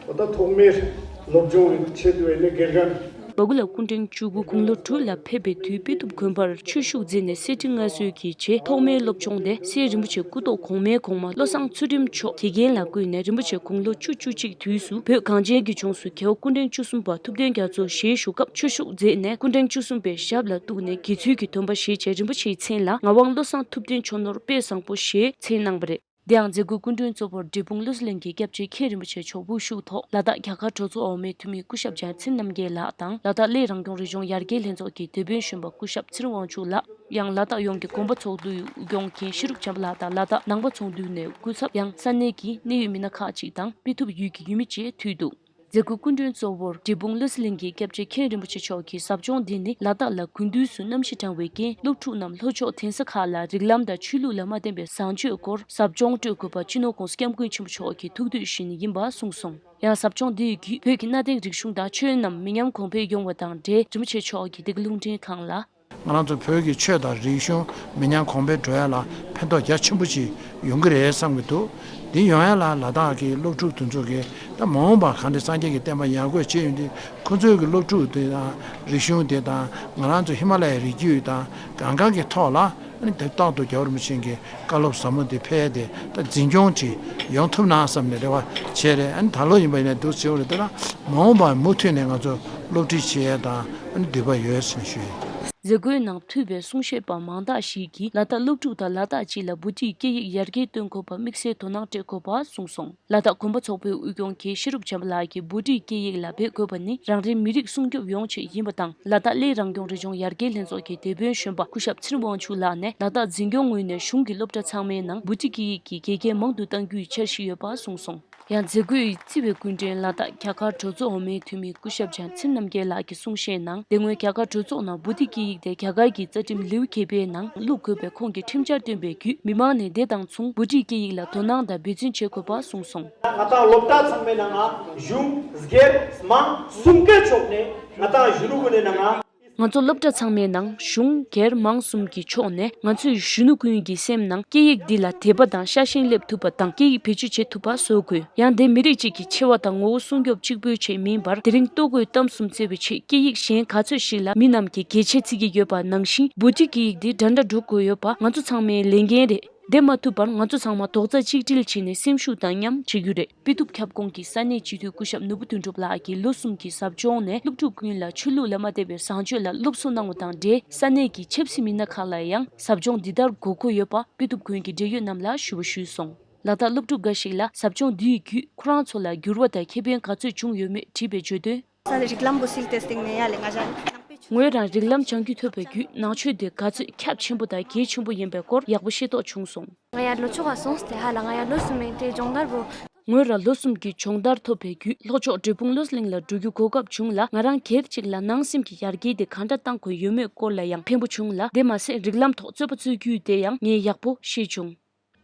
ད་ལྟ་ཐོག་མའི་སློབ་སྦྱོང་ཆེད་དུ་ཨ་ནི་དགེ་རྒན། བ་གུ་ལ་སྐུ་ཕྲེང་བཅུ་དགུ་དགུང་ལོ་དྲུག་ལ་ཕེབས་པའི་དུས་དཔེ་ཐུབ་དགོན་པར་ཆོས་ཞུགས་མཛད་ནས་སྲིད་ཁྲི་མངའ་གསོལ་གྱི་རྗེས་ཐོག་མའི་སློབ་སྦྱོང་དེ་སྲས་རིན་པོ་ཆེ་སྐུ་ཐོག་གོང་མའི་གོང་མ་བློ་བཟང་ཚུལ་ཁྲིམས་མཆོག་དགེ་རྒན་ལ་བསྐོས་ནས། རིན་པོ་ཆེ་དགུང་ལོ་བཅུ་བཅུ་གཅིག་དུས་སུ་བོད་གངས་ཅན་གྱི་ལྗོངས་སུ་རྒྱལ་བ་སྐུ་ཕྲེང་བཅུ་གསུམ་པ་ཐུབ་བསྟན་རྒྱ་མཚོ་ཞལ་བཞུགས་སྐབས་ཆོས་ཞུགས་མཛད་ནས། སྐུ་ཕྲེང་བཅུ་གསུམ་པའི་ཞབས་ལ་གཏུགས་ནས་དགེ་ཚུལ་གྱི་སྡོམ་པ་བཞེས་རྗེས། རིན་པོ་ཆེའི་མཚན་ལ་ངག་དབང་བློ་བཟང་ཐུབ་བསྟན་མཆོག་ནོར་དཔལ་བཟང་པོ་ཞེས་མཚན་གནང་བ་རེད། དེའང་མཛད་སྒོའི་སྐུ་མགྲོན་གཙོ་བོར་འབྲས་སྤུངས་བློ་གསལ་གླིང་གི་སྐྱབས་རྗེ་མཁན་རིན་པོ་ཆེ་མཆོག་དབུ་བཞུགས་ཐོག་ལ་དྭགས་རྒྱ་གར་གྲོས་ཚོགས་འོག་མའི་འཐུས་མི་སྐུ་ཞབས་རྒྱལ་མཚན་རྣམ་རྒྱལ་ལགས་དང་། ལ་དྭགས་གླེ་རང་སྐྱོང་རི་ལྗོངས་ཡར་རྒྱས་ལྷན་ཚོགས་ཀྱི་དེད་དཔོན་གཞོན་པ་སྐུ་ཞབས་ཚེ་རིང་དབང་ཕྱུག་ལགས། ཡང་ལ་དྭགས་ཡོངས་ཀྱི་དགོན་པ་ཚོགས་འདུའི་དབུ་སྐྱོང་མཁན་ཤེས་རབ་བྱམས་པ་ལགས་དང་། ལ་དྭགས་ནང་པ་ཚོགས་འདུ་ནས་སྐུ་ཚབ། ཡང་ས་གནས་ཀྱི་གནད་ཡོད་མི་སྣ་ཁག་ཅིག་དང་། དཔེ་ཐུབ་ཡུལ་གྱི་ཡུལ་མི་བཅས་ཕུལ་འདུག་མཛད་སྒོའི་སྐུ་མགྲོན་གཙོ་བོར་འབྲས་སྤུངས་བློ་གསལ་གླིང་གི་སྐྱབས་རྗེ་མཁན་རིན་པོ་ཆེ་མཆོག་གིས། ཟབ་སྦྱོང་འདི་ནི་ལ་དྭགས་ལ་དགུན་དུས་སུ་གནམ་གཤིས་གྲང་བའི་རྐྱེན། སློབ་ཕྲུག་རྣམས་ལྷོ་ཕྱོགས་གདན་ས་ཁག་ལ་རིགས་ལམ་དང་ཆོས་ལུགས་ལ་མ་བརྟེན་པའི་བཟང་སྤྱོད་སྐོར་ཟབ་སྦྱོང་སྤྲོད་དགོས་པ་སྤྱི་ནོར་༸གོང་ས་༸སྐྱབས་མགོན་ཆེན་པོ་མཆོག་གི་ཐུགས་འདོད་བཞིན་ཡིན་པ་གསུངས་སོང་། ཡང་ཟབ་སྦྱོང་འདི་ཡི་བརྒྱུད་བོད་ཀྱི་གནའ་དེང་རིག་གཞུང་དང་ཆོས་རྣམས་མི་ཉམས་གོང་འཕེལ་ཡོང་བ་དང་འབྲེལ། རིན་པོ་ཆེ་མཆོག་གིས་འདི་ག་རླུང་འཕྲིན་ཁང་ལ། ང་རང་ཚོ་བོད་ཀྱི་ཆོས་དང་རིག་གཞུང་མི་ཉམས་གོང་འཕེལ་འགྲོ་ཡ་ལ་ཕན་ཐོགས་རྒྱ་ཆེན་པོ་ཞིག་ཡོང་གི་རེད་བསམ་གྱི་འདུག་འདི་ཡོང་ཡ་ལ་ལ་དྭགས་ཀྱི་སློབ་ཕྲུག་དེ་ཚོ་གིས་ད་མ་འོངས་པར་གང་འདྲ་སངས་རྒྱས་ཀྱི་བསྟན་པ་ཡར་རྒྱས་བྱེད་ཡོང་དུས། ཁོ་ཚོའི་གི་སློབ་ཕྲུག་དེ་དང་རིག་གཞུང་དེ་དང་། ང་རང་ཚོ་ཧི་མ་ལ་ཡའི་རི་རྒྱུད་དང་གང་གང་གི་ཐོག་ལ། ཨ་ནི་དེ་རྟག་ཏུ་རྒྱལ་བ་རིན་པོ་ཆེ་གི་བཀའ་སློབ་ཟབ་མོ་དེ་ཕེབས་ཏེ། ད་འཛིན་སྐྱོང་ཅིག་ཡོང་ཐུབ་ན་བསམ་ནས་རེ་བ་བྱས་རེད། ཨ་ནི་ད་ལོ་ཡིན་པ་ཡིན་ན་འདུག་བྱེད་འོ་རེད། དེ་ལ་མ་འོངས་པར་མུ་མཐུད་ནས་ང་ཚོ་སློབ་ཁྲིད་བྱེད་ཡས་དང་ཨ་ནི་འདོད་པ་ཡོད་ཟེར་ཞུ་ཡིན། མཛད་སྒོའི་ནང་ཐུག་པའི་གསུང་བཤད་པ་མང་དག་ཞིག་གིས་ལ་དྭགས་སློབ་ཕྲུག་དང་ལ་དྭགས་སྤྱི་ལ་བོད་ཀྱི་སྐད་ཡིག་ཡར་རྒྱས་གཏོང་དགོས་པར་དམིགས་བསལ་དོ་སྣང་སྤྲད་དགོས་པ་གསུངས་སོང་། ལ་དྭགས་དགོན་པ་ཚོགས་པའི་དབུ་སྐྱོང་མཁན་ཤེས་རབ་བྱམས་པ་ལགས་ཀྱིས། བོད་ཀྱི་སྐད་ཡིག་ལ་འབད་དགོས་པ་ནི་རང་རེའི་མི་རིགས་སྲུང་སྐྱོབ་ཡོང་ཆེད་ཡིན་པ་དང་། ལ་དྭགས་གླེ་རང་སྐྱོང་རི་ལྗོངས་ཡར་རྒྱས་ལྷན་ཚོགས་ཀྱི་དེད་དཔོན་གཞོན་པ་སྐུ་ཞབས་ཚེ་རིང་དབང་ཕྱུག་ལགས་ནས། ལ་དྭགས་འཛིན་སྐྱོང་ངོས་ནས་གཞུང་གི་སློབ་གྲྭ་ཚང་མའི་ནང་བོད་ཀྱི་སྐད་ཡིག་གི་དགེ་རྒན་མང་དུ་གཏང་རྒྱུའི་འཆར་གཞི་ཡོད་པ་གསུངས་སོང་། ཡང་མཛད་སྒོའི་རྩིས་པའི་སྐུ་མགྲོན་ལ་དྭགས་རྒྱ་གར་གྲོས་ཚོགས་འོག་མའི་འཐུས་མི་སྐུ་ཞབས་རྒྱལ་མཚན་རྣམ་རྒྱལ་ལགས་ཀྱིས་གསུང་བཤད་ནང་། དེ་སྔོན་རྒྱ་གར་གྲོས་ཚོགས་ནང་བོད་ཀྱི་སྐད་ཡིག་དེ་རྒྱ་གར་གྱི་རྩ་ཁྲིམས་ལེའུ་བརྒྱད་པའི་ནང་བླུག་དགོས་པའི་ཁོང་གིས་ཁྲིམས་འཆར་བཏོན་པའི་བརྒྱུད། མི་མང་ནས་དེ་དང་མཚུངས་བོད་ཀྱི་སྐད་ཡིག་ལ་དོ་སྣང་དང་འབད་བརྩོན་བྱེད་དགོས་པ་གསུངས་སོང་། ང་ཏང་སློབ་གྲྭ་ཚང་མའི་ནང་ང་གཞུང་སྒེར་མང་གསུམ་ཀའི་ཕྱོགས་ནས་ང་ཏང་གཞོན་ནུ་ཀུན་ནས་ནང་ང་། ང་ཚོ་སློབ་གྲྭ་ཚང་མའི་ནང་གཞུང་སྒེར་མང་གསུམ་གྱི་ཕྱོགས་ནས་ང་ཚོས་གཞོན་ནུ་ཀུན་གྱི་སེམས་ནང་སྐད་ཡིག་འདི་ལ་དད་པ་དང་ཤ་ཞེན་སླེབས་ཐུབ་པ་དང་། སྐད་ཡིག་བེད་སྤྱོད་བྱེད་ཐུབ་པ་བཟོ་དགོས། ཡང་དེ་མི་རིགས་གཅིག་གི་ཆེ་བ་དང་ངོ་བོ་སྲུང་སྐྱོབ་གཅིག་པུའི་ཆེད་མིན་པར། དེ་རིང་ལྟོ་གོས་གཏམ་གསུམ་བརྩི་བའི་ཆེད་སྐད་ཡིག་གཞན་ག་ཚོད་ཞིག་ལ་མི་རྣམས་ཀྱིས་གལ་ཆེ་བརྩི་གི་ཡོད་པ་ནང་བཞིན། བོད་ཀྱི་སྐད་ཡིག་འདི་འདྲ་འདྲ་འགྲོ་དགོས་ཡོད་པ་ང་ཚོ་ཚང་མའི་ལས་འགན་རེད། དེ་མ་ཐུབ་པར་ང་ཚོ་ཚང་མ་རྡོག་རྩ་གཅིག་སྒྲིལ་བྱས་ནས་སེམས་ཤུགས་དང་མཉམ་བྱེད་རྒྱུ་རེད། དཔེ་ཐུབ་ཁྱབ་ཁོངས་ཀྱི་ས་གནས་སྤྱི་འཐུས་སྐུ་ཞབས་ནོར་བུ་དོན་གྲུབ་ལགས་ཀྱིས་ལོ་གསུམ་གྱི་ཟབ་སྦྱོང་ནས་སློབ་ཕྲུག་ཀུན་ལ་ཆོས་ལུགས་ལ་མ་བརྟེན་པའི་བཟང་སྤྱོད་ལ་སློབ་གསོ་གནང་བ་དང་འབྲེལ། ས་གནས་ཀྱི་ཆབ་སྲིད་མི་སྣ་ཁག་ལ་ཡང་ཟབ་སྦྱོང་འདི་ལྟར་དགོས་མཁོ་ཡོད་པ་དཔེ་ཐུབ་དགོན་གྱི་འབྲེལ་ཡོད་རྣམས་ལ་ཞུ་བ་ཞུས་སོང་། ལ་དྭགས་སློབ་ཕྲུག་འགའ་ཞིག་ལ་ཟབ་སྦྱོང་འདིའི་བརྒྱུད་ཁོ་རང་ཚོ་ལ་འགྱུར་བ་དང་ཁེ་ཕན་ག་ཚོད་བྱུང་ཡོད་མེད་དྲིས་པའི་བརྗོད་དོན། ས་རིགས་ལམ་བོ་སིལ་ཏེ་སྟེང་ནས་ཡ་ལས་ང་ཞ་ནང་པའི་ཆོས། ངོས་རང་རིགས་ལམ་སྦྱང་རྒྱུ་ཐོབ་པའི་བརྒྱུད་ནང་ཆོས་དེ་ག་ཚོད་ཁྱབ་ཆེན་པོ་དང་གལ་ཆེན་པོ་ཡིན་པའི་སྐོར་ཡག་པོ་ཤེས་རྟོགས་བྱུང་སོང་། ང་ཡར་ལོ་ཆོག་ག་སོང་སྟེ་ཧ་ལ་ང་ཡར་ལོ་གསུམ་མེད་དེ་སྦྱོང་བརྡར་བོ། ངོས་རང་ལོ་གསུམ་གྱི་སྦྱོང་བརྡར་ཐོབ་པའི་བརྒྱུད་ལྷོ་ཕྱོགས་འབྲས་སྤུངས་བློ་གླིང་ལ་འགྲོ་རྒྱུ་གོ་སྐབས་བྱུང་ལ། ང་རང་སྒེར་གཅིག་ལ་ནང་སེམས་ཀྱི་ཡར་རྒྱས་དེ་གང་འདྲ་བཏང་དགོས་ཡོད་མེད་སྐོར་ལ་ཡང་ཕན་པོ་བྱུང་ལ། དེ་མ་ཟད་རིགས་ལམ་ཐོག་རྩོད་པ་རྩོད་རྒྱུ་དེ་ཡང་ངས་ཡག་པོ་ཤེས་བྱུང་།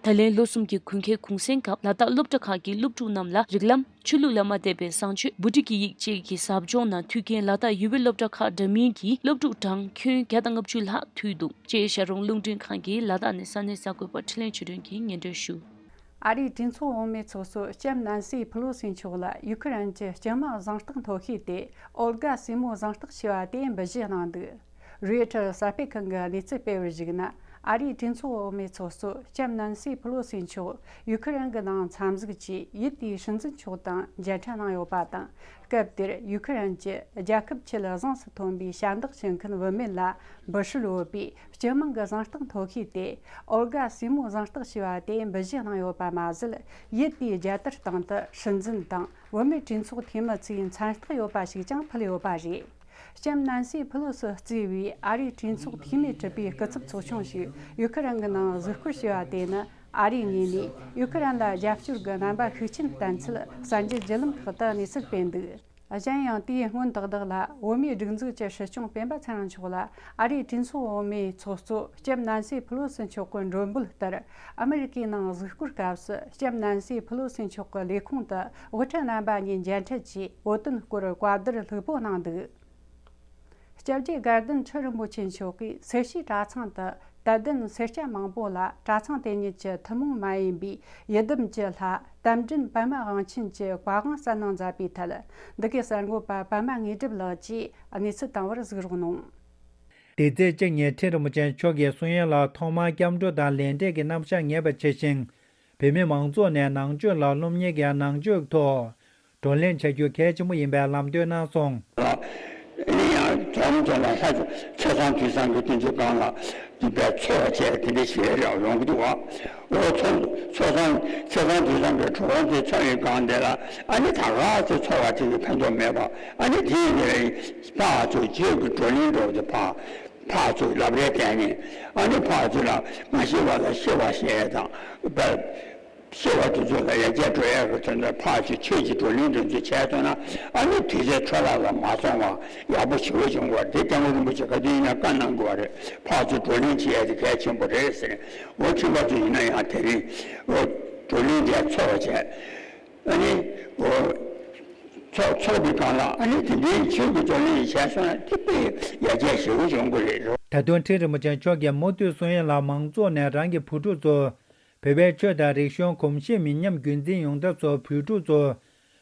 ད་ལན་ལོ་གསུམ་གྱི་དགུན་ཁའི་གུང་སེང་སྐབས་ལ་དྭགས་སློབ་གྲྭ་ཁག་གི་སློབ་ཕྲུག་རྣམས་ལ་རིགས་ལམ་ཆོས་ལུགས་ལ་མ་བལྟས་པའི་བཟང་སྤྱོད་བོད་ཀྱི་སྐད་ཡིག་བཅས་ཀྱི་ཟབ་སྦྱོང་ནང་ཐུགས་འགན་ལ་དྭགས་ཡུལ་བའི་སློབ་གྲྭ་ཁག་འདྲ་མིན་གྱི་སློབ་ཕྲུག་གྲངས་ཁྱོན་བརྒྱ་དང་ལྔ་བཅུ་ལྷག་ཐུག་འདུག་ཅེས་ཤར་རོང་རླུང་འཕྲིན་ཁང་གི་ལ་དྭགས་ནས་ས་གནས་གསར་འགོད་པ་འཕྲིན་ལས་ཆོས་སྒྲོན་གྱིས་སྙན་སྒྲོན་ཞུ། ཨ་རིའི་གྲོས་ཚོགས་འོག་མའི་ཚོགས་གཙོ་ལྕམ་ནན་སི་ཕི་ལོ་སི་མཆོག་ལ་ཡུ་ཁི་རན་གྱི་སྤྱི་དམངས་གཟེངས་རྟགས་ཐོབ་ཤེས་ཏེ་ཨོལ་གྷ་སི་མོ་གཟེངས་རྟགས་ཞེས་པ་དེ་འབུལ་བཞེས་གནང་འདུག་རོའི་ཊར་གསར་སྤེལ་ཁང་གིས་གནས་ཚུལ་སྤེལ་བར་གཞིགས་ན། ཨ་རིའི་གྲོས་ཚོགས་འོག་མའི་ཚོགས་གཙོ་ལྕམ་ནན་སི་ཕི་ལོ་སི་མཆོག་ཡུ་ཁི་རན་གྱི་ནང་འཚམས་གཟིགས་ཀྱིས་ཡུལ་དེའི་སྲིད་འཛིན་མཆོག་དང་མཇལ་འཕྲད་གནང་ཡོད་པ་དང་། སྐབས་དེར་ཡུ་ཁི་རན་གྱི་རྒྱལ་ཁབ་ཆེད་བཟང་དུ་ཐོན་པའི་ཞབས་འདེགས་ཞུ་མཁན་བུད་མེད་ལ་འབུལ་སྲོལ་ཡོད་པའི་སྤྱི་དམངས་ཀྱི་གཟེངས་རྟགས་ཐོབ་ཤེས་ཏེ་ཨོལ་གྷ་སི་མོ་གཟེངས་རྟགས་ཞེས་པ་དེ་འབུལ་བཞེས་གནང་ཡོད་པ་མ་ཟད། ཡུལ་དེའི་རྒྱལ་དར་སྟེང་དུ་སྲིད་འཛིན་དང་བུད་མེད་གྲོས་ཚོགས་འཐུས་མི་ཚོའི་མཚན་རྟགས་ཡོད་པ་ཞིག་ཀྱང་ཕུལ་ཡོད་པ་རེད། ལྕམ་ནན་སི་ཕི་ལོ་སི་གཙོས་པའི་ཨ་རིའི་གྲོས་ཚོགས་འཐུས་མིས་གྲུབ་པའི་སྐུ་ཚབ་ཚོགས་ཆུང་ཞིག་ཡུ་ཁི་རན་གྱི་ནང་གཟིགས་སྐོར་བྱས་པ་དེ་ནི། ཨ་རིའི་ངོས་ནས་ཡུ་ཁི་རན་ལ་རྒྱབ་སྐྱོར་གྱི་རྣམ་པ་ཤུགས་ཆེན་བསྟན་ཚུལ་གསར་འགྱུར་བརྒྱུད་ལམ་ཁག་ཏུ་གནས་ཚུལ་སྤེལ་འདུག་གཞན་ཡང་དེའི་སྔོན་ཏག་ཏག་ལ་བོད་མིའི་སྒྲིག་འཛུགས་ཀྱི་སྲིད་སྐྱོང་སྤེན་པ་ཚེ་རིང་མཆོག་ལ་ཨ་རིའི་གྲོས་ཚོགས་འོག་མའི་ཚོགས་གཙོ་ལྕམ་ནན་སི་ཕེ་ལོ་སི་མཆོག་གི་མགྲོན་འབོད་ལྟར། ཨ་མི་རི་ཀའི་ནང་གཟིགས་སྐོར་སྐབས་སུ་ལྕམ་ནན་སི་ཕེ་ལོ་སི་མཆོག་གི་ལས་ཁུངས་དུ་དབུ་ཁྲིད་རྣམ་པ་གཉིས་མཇལ་འཕྲད་ཀྱིས་བོད་དོན་སྐོར་བཀའ་བསྡུར་ལྷུག་པོ་གནང་འདུག། སྐྱབས་རྗེ་དགའ་ལྡན་ཁྲི་རིན་པོ་ཆེ་མཆོག་གིས་སེར་བྱེས་གྲྭ་ཚང་དུ་དད་ལྡན་སེར་སྐྱ་མང་པོ་ལ་གྲྭ་ཚང་དེ་ཉིད་ཀྱི་ཐུན་མོང་མ་ཡིན་པའི་ཡི་དམ་གྱི་ལྷ་རྟ་མགྲིན་པདྨ་དབང་ཆེན་གྱི་བཀའ་དབང་གསན་གནང་མཛད་པའི་ཐད། འདི་གའི་གསར་འགོད་པ་པདྨ་དངོས་གྲུབ་ལགས་ཀྱིས་གནས་ཚུལ་བཏང་བར་གཟིགས་རོགས་གནང་། དེ་ཚེས་གཅིག་ཉིན་ཁྲི་རིན་པོ་ཆེ་མཆོག་གིས་གསུང་ཡོན་ལ་ཐོག་མར་སྐྱབས་འགྲོ་དང་ལས་འབྲས་ཀྱི་རྣམ་གཞག་ངེས་པར་བྱས་ཤིང་། བོད་མི་མང་ཚོགས་ནས་ནང་ཆོས་ལ་སློབ་གཉེར་གྱི་ནང་ཆོས་ཐོག་བགྲོ་གླེང་བྱ་རྒྱུ་གལ་ཆེན་པོ་ཡིན་པའི་ལམ་སྟོན་གནང་སོང་། ལ། ཨ་ནི་ཡང་འཛོམས་འཛོམས་ལ་ལྷ་ཆོས་ཚེས་བཟང་དུས་བཟང་གི་དུས་ཚོད་གང་ལ་འདི་པའི་འཚོ་བ་བཅས་དེ་འདྲ་ཞིག་རེ་ཡོང་གི་འདུག་བ། འོ་ཚོ་ཚོ་བཟང་ཚེས་བཟང་དུས་བཟང་གི་གྲོགས་པོ་དེ་འཚོ་བའི་སྒང་དེ་ལ་ཨ་ནི་ད་ག་ཚོད་འཚོ་བ་དེ་གི་ཕན་ཐོགས་མེད་པ། ཨ་ནི་དེ་ཡིན་དེ་ཕར་ཚུར་རྗེས་ཀྱི་བགྲོ་གླེང་འགྲོ་དེ་ཕར་ཕར་ཚུར་ལབ་རེས་བསྟན་ནས། ཨ་ནི་ཕར་ཚུར་ལ་མ་ཤེས་པ་ལ་ཤེས་པ་བཤད་དང་། ཤེས་པ་དེ་ཚོ་ལ་ཡར་རྒྱས་འགྲོ་ཡག་གི་དོན་དུ་ཕར་ཚུར་ཆོས་ཀྱི་བགྲོ་གླེང་དེ་ཚོ་བྱས་ཐུབ་ན། ཨ་ནི་དུས་ཚོད་འཕྲོ་བརླག་ལ་མ་སོང་བ་ཡག་པོ་ཞེ་པོ་བྱུང་བ་དེ་སྐྱབས་མགོན་རིན་པོ་ཆེ་ག་དུས་ཡིན་ན་བཀའ་གནང་དགོས་པ་རེད། ཕར་ཚུར་བགྲོ་གླེང་བྱེད་ཡག་དེ་གལ་ཆེན་པོ་རེད་ཟེར། འོ་ཁྱིམ་པ་ཚོ་ཡིན་ན་ཡང་དེ་རིང་འོ་བགྲོ་གླེང་དེ་ཚོགས་བྱས། ཨ་ནི་འོ་ཚོགས་ཚོགས་པའི་སྒང་ལ་ཨ་ནི་དེ་འདྲའི་ཆོས་ཀྱི་བགྲོ་གླེང་བྱས་སོང་ན་དེ་དཔེ་ཡར་རྒྱས་ཞེ་པོ་ཡོང་གི་རེད། ད་དུང་ཁྲི་རིན་པོ་ཆེ་མཆོག་གིས་མུ་མཐུད་གསུང་ཡོན་ལ་མང་ཚོགས་ནས་རང་གི་བུ་ཕྲུག་ཚོ་བོད་པའི་ཆོས་དང་རིག་གཞུང་གོམས་གཤིས་མི་ཉམས་རྒྱུན་འཛིན་ཡོང་ཐབས་སུ་བོད་ཕྲུག་ཚོ་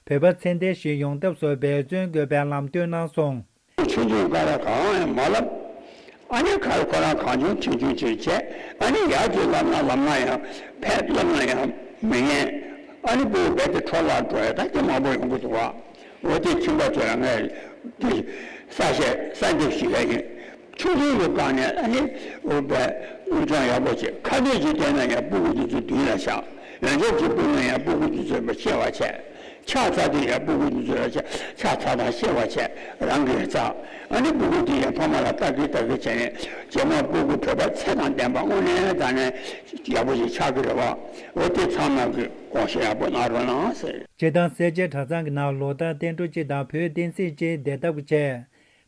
བོད་པ་ཚད་ལྡན་ཞིག་ཡོང་ཐབས་སུ་འབད་བརྩོན་དགོས་པའི་ལམ་སྟོན་གནང་སོང་། ཆུང་ཆུང་སྐད་གྲགས་གང་ཡང་མ་ལབ། ཨ་ནི་ག་རེ་ཁོ་རང་གང་བྱུང་ཆུང་ཆུང་ཆུང་བྱས། ཨ་ནི་ཡར་ཅིག་ལབ་ན་ལབ་ན་ཡང་ཕར་ལབ་ན་ཡང་མི་ཉན། ཨ་ནི་སྤུ་གུ་རྦད་དེ་འཕྲོ་བརླག་འགྲོ་ཡ་ད་དེ་མང་པོ་ཡོང་གི་འདུག་བ། འོ་དེ་ཁྱིམ་པ་ཚོ་ལ་ངས་དེ་གསལ་བཤད་གསལ་འདེབས་ཞུ་ཡ་ཡིན། ཆུང་ཆུང་གི་སྒང་ནས་ཨ་ནི་འོ་བས་དབུ་སྦྱོང་ཡག་པོ་བྱེད། ཁ་སྣོན་ཅིག་བསྟན་ན་ཡང་སྤུ་གུ་དེ་ཚོ་མདུན་ལ་བཞག། ལན་ཆགས་ཅིག་སྤུ་གུ་ཡང་སྤུ་གུ་དེ་ཚོ་ལ་ཤེས་པ་བྱས། ཕྱག་འཚལ་དུས་ཡང་སྤུ་གུ་དེ་ཚོ་ལ་ཕྱག་ཕྱག་འཚལ་དང་ཤེས་པ་བྱས་རང་གིས་འཚལ། ཨ་ནི་སྤུ་གུ་དེ་ཡང་ཕ་མ་ལ་ལྟ་གི་ལྟ་གི་བྱས་ནས་རྗེས་མ་སྤུ་གུ་བོད་པ་ཚད་དང་ལྡན་པ་དངོས་གནས་དྲང་གནས་ཡག་པོ་ཞིག་ཆགས་ཀྱི་རེད་བ། འོ་དེ་ཚང་མ་གིས་དགོངས་བཞེས་ཡག་པོ་གནང་རོགས་གནང་ཟེར། སྤྱིར་བཏང་སེར་བྱེས་གྲྭ་ཚང་གི་ནང་ལོ་ལྟར་བསྟན་འགྲོ་སྤྱི་དང་བོད་བསྟན་སྲིད་སྤྱིའི་བདེ་ཐབས་ཀྱི་ཆེད་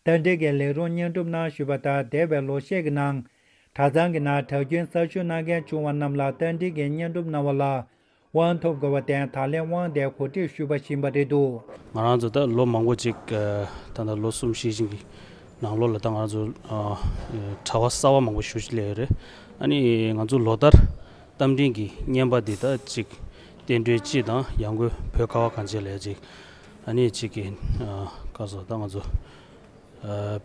རྟ་མགྲིན་གྱི་ལས་རོགས་བསྙེན་སྒྲུབ་གནང་བཞུགས་པ་དང་། འདས་པའི་ལོ་ཤས་ཀྱི་ནང་གྲྭ་ཚང་གི་ནང་གྲྭ་རྒྱུན་གསར་ཞུགས་གནང་མཁན་བྱུང་བ་རྣམས་ལ་རྟ་མགྲིན་གྱི་བསྙེན་སྒྲུབ་གནང་བ་ལ་དབང་ཐོབ་དགོས་པར་བརྟེན། ད་ལན་དབང་དེ་གོ་སྒྲིག་ཞུས་པ་ཞིག་ཡིན་པ་རེད་འདུག། ང་རང་ཚོ་ད་ལོ་མང་པོ་ཅིག་ད་ལྟ་ལོ་གསུམ་བཞི་ཅིག་གི་ནང་ལོགས་ལ་ད་ང་རང་ཚོ་གྲྭ་པ་གསར་པ་མང་པོ་ཞེ་པོ་ཅིག་སླེབས་ཡོད་རེད། ཨ་ནི་ང་ཚོ་ལོ་ལྟར་རྟ་མགྲིན་གྱི་བསྙེན་པ་འདི་ད་ཅིག་བསྟན་འགྲོའི་སྤྱི་དང་ཡང་སྒོས་བོད་ཁ་བ་གངས་ཅན་ལ་ཅིག་ཨ་ནི་ཅིག་གི་ག་ཟེར་ད་ང་ཚོ་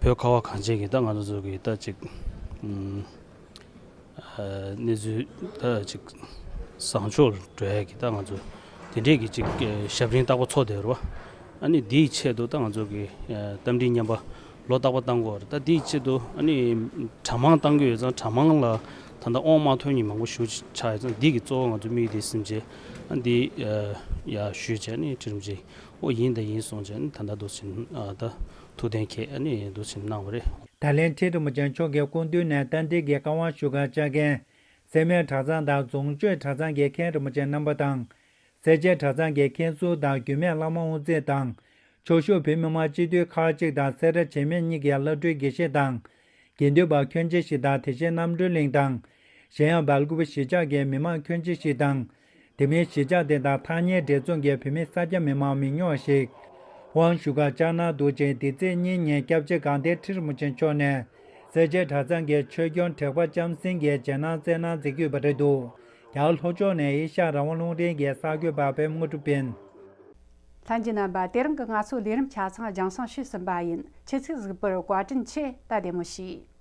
བོད་ཁ་བ་གངས་ཅན་གྱི་ད་ང་ཚོ་ཚོ་གི་ད་ཅིག་གནས་ཚུལ་ད་ཅིག་བཟང་ཕྱོགས་འགྲོ་ཡ་གི་ད་ང་ཚོ་དེ་འདྲས་ཀྱི་ཅིག་ཞབས་རིམ་རྟག་པར་ཚོགས་བསྡད་ཡོད་རེད་བ། ཨ་ནི་འདིའི་ཆེད་དུ་ད་ང་ཚོ་གི་རྟ་མགྲིན་བསྙེན་པ་ལོ་རྟག་པར་བཏང་དགོས་རེད། ད་འདིའི་ཆེད་དུ་ཨ་ནི་གྲྭ་མང་བཏང་གི་ཡོད་ཙང་། གྲྭ་མང་ལ་ད་ལྟ་དབང་མ་ཐོབ་མཁན་མང་པོ་ཞེ་པོ་ཅིག་ཆགས་ཡོད་ཙང་། འདི་གི་གཙོ་བོ་ང་ཚོ་དམིགས་ཡུལ་དེ་ཟིན་བྱས་ཨ་འདི་ཡར་ཞུས་བྱས་ནས་ཁྲི་རིན་པོ་ཆེ་ཨོ་ཡིན་ད་ཡིན་གསུངས་བྱས་ནས་ད་ལྟ་འདུག་སེ་ཨ་ད་ཐུགས་གཏན་འཁེལ་ཨ་ནི་འདུག་སེ་གནང་བ་རེད། ད་ལན་ཁྲི་རིན་པོ་ཆེ་མཆོག་གི་སྐུ་མདུན་ནས་རྟ་མགྲིན་གྱི་བཀའ་དབང་ཞུ་གར་བཅར་མཁན་སེར་སྨད་གྲྭ་ཚང་དང་རྫོང་ཆོས་གྲྭ་ཚང་གི་མཁན་རིན་པོ་ཆེ་རྣམ་པ་དང་། སེར་བྱེས་གྲྭ་ཚང་གི་མཁན་ཟུར་དང་རྒྱུད་སྨད་བླ་མ་དབུ་མཛད་དང་། ཕྱོགས་བཞུགས་བོད་མི་མང་སྤྱི་འཐུས་ཁག་ཅིག་དང་། སེ་ར་བྱེས་སྨད་གཉིས་ཀྱི་བླ་སྤྲུལ་དགེ་བཤེས་དང་། དགེ་འདུན་པ་ཁྱོན་ཆེ་ཞིག་དང་། དེ་བཞིན་རྣམ་གྲོལ་གླིང་དང་། གཞན་ཡང་སྦེལ་ཀོབ་གཞིས་ཆགས་ཀྱི་མི་མང་ཁྱོན་ཆེ་ཞིག་དང་། དེ་མིན་གཞིས་ཆགས་དེ་དང་ཐག་ཉེའི་འབྲེལ་འཚུབ་ཀྱི་བོད་མི་ས་སྐྱ་མི་མང་མི་ཉུང་བ་ཞིག་དབང་ཞུ་གར་བཅར་གནང་འདུག་ཅིང་། འདི་ཚེས་གཉིས་ཉིན་སྐྱབས་རྗེ་དགའ་ལྡན་ཁྲི་རིན་པོ་ཆེ་མཆོག་ནས་སེར་བྱེས་གྲྭ་ཚང་གི་ཆོས་སྐྱོང་དྲེགས་པ་ལྕམ་སྲིང་གི་རྗེས་གནང་སྩལ་གནང་མཛད་ཀྱི་ཡོད་པ་རེད་འདུག། རྒྱ་གར་ལྷོ་ཕྱོགས་ནས་ཨེ་ཤ་ཡ་རང་དབང་རླུང་འཕྲིན་གྱི་གསར་འགོད་པ་པད་མ་དངོས་གྲུབ་ཡིན། ལྷན་རྒྱས་རྣམ་པ། དེ་རིང་གི་ང་ཚོའི་ལས་རིམ་ཆ་ཚང་རྒྱང་སྲིང་ཞུས་ཟིན་པ་ཡིན། ཁྱེད་ཚོས་གཟིགས་པར་བཀའ་དྲིན་ཆེ། ད་བདེ་མོ་བྱོས།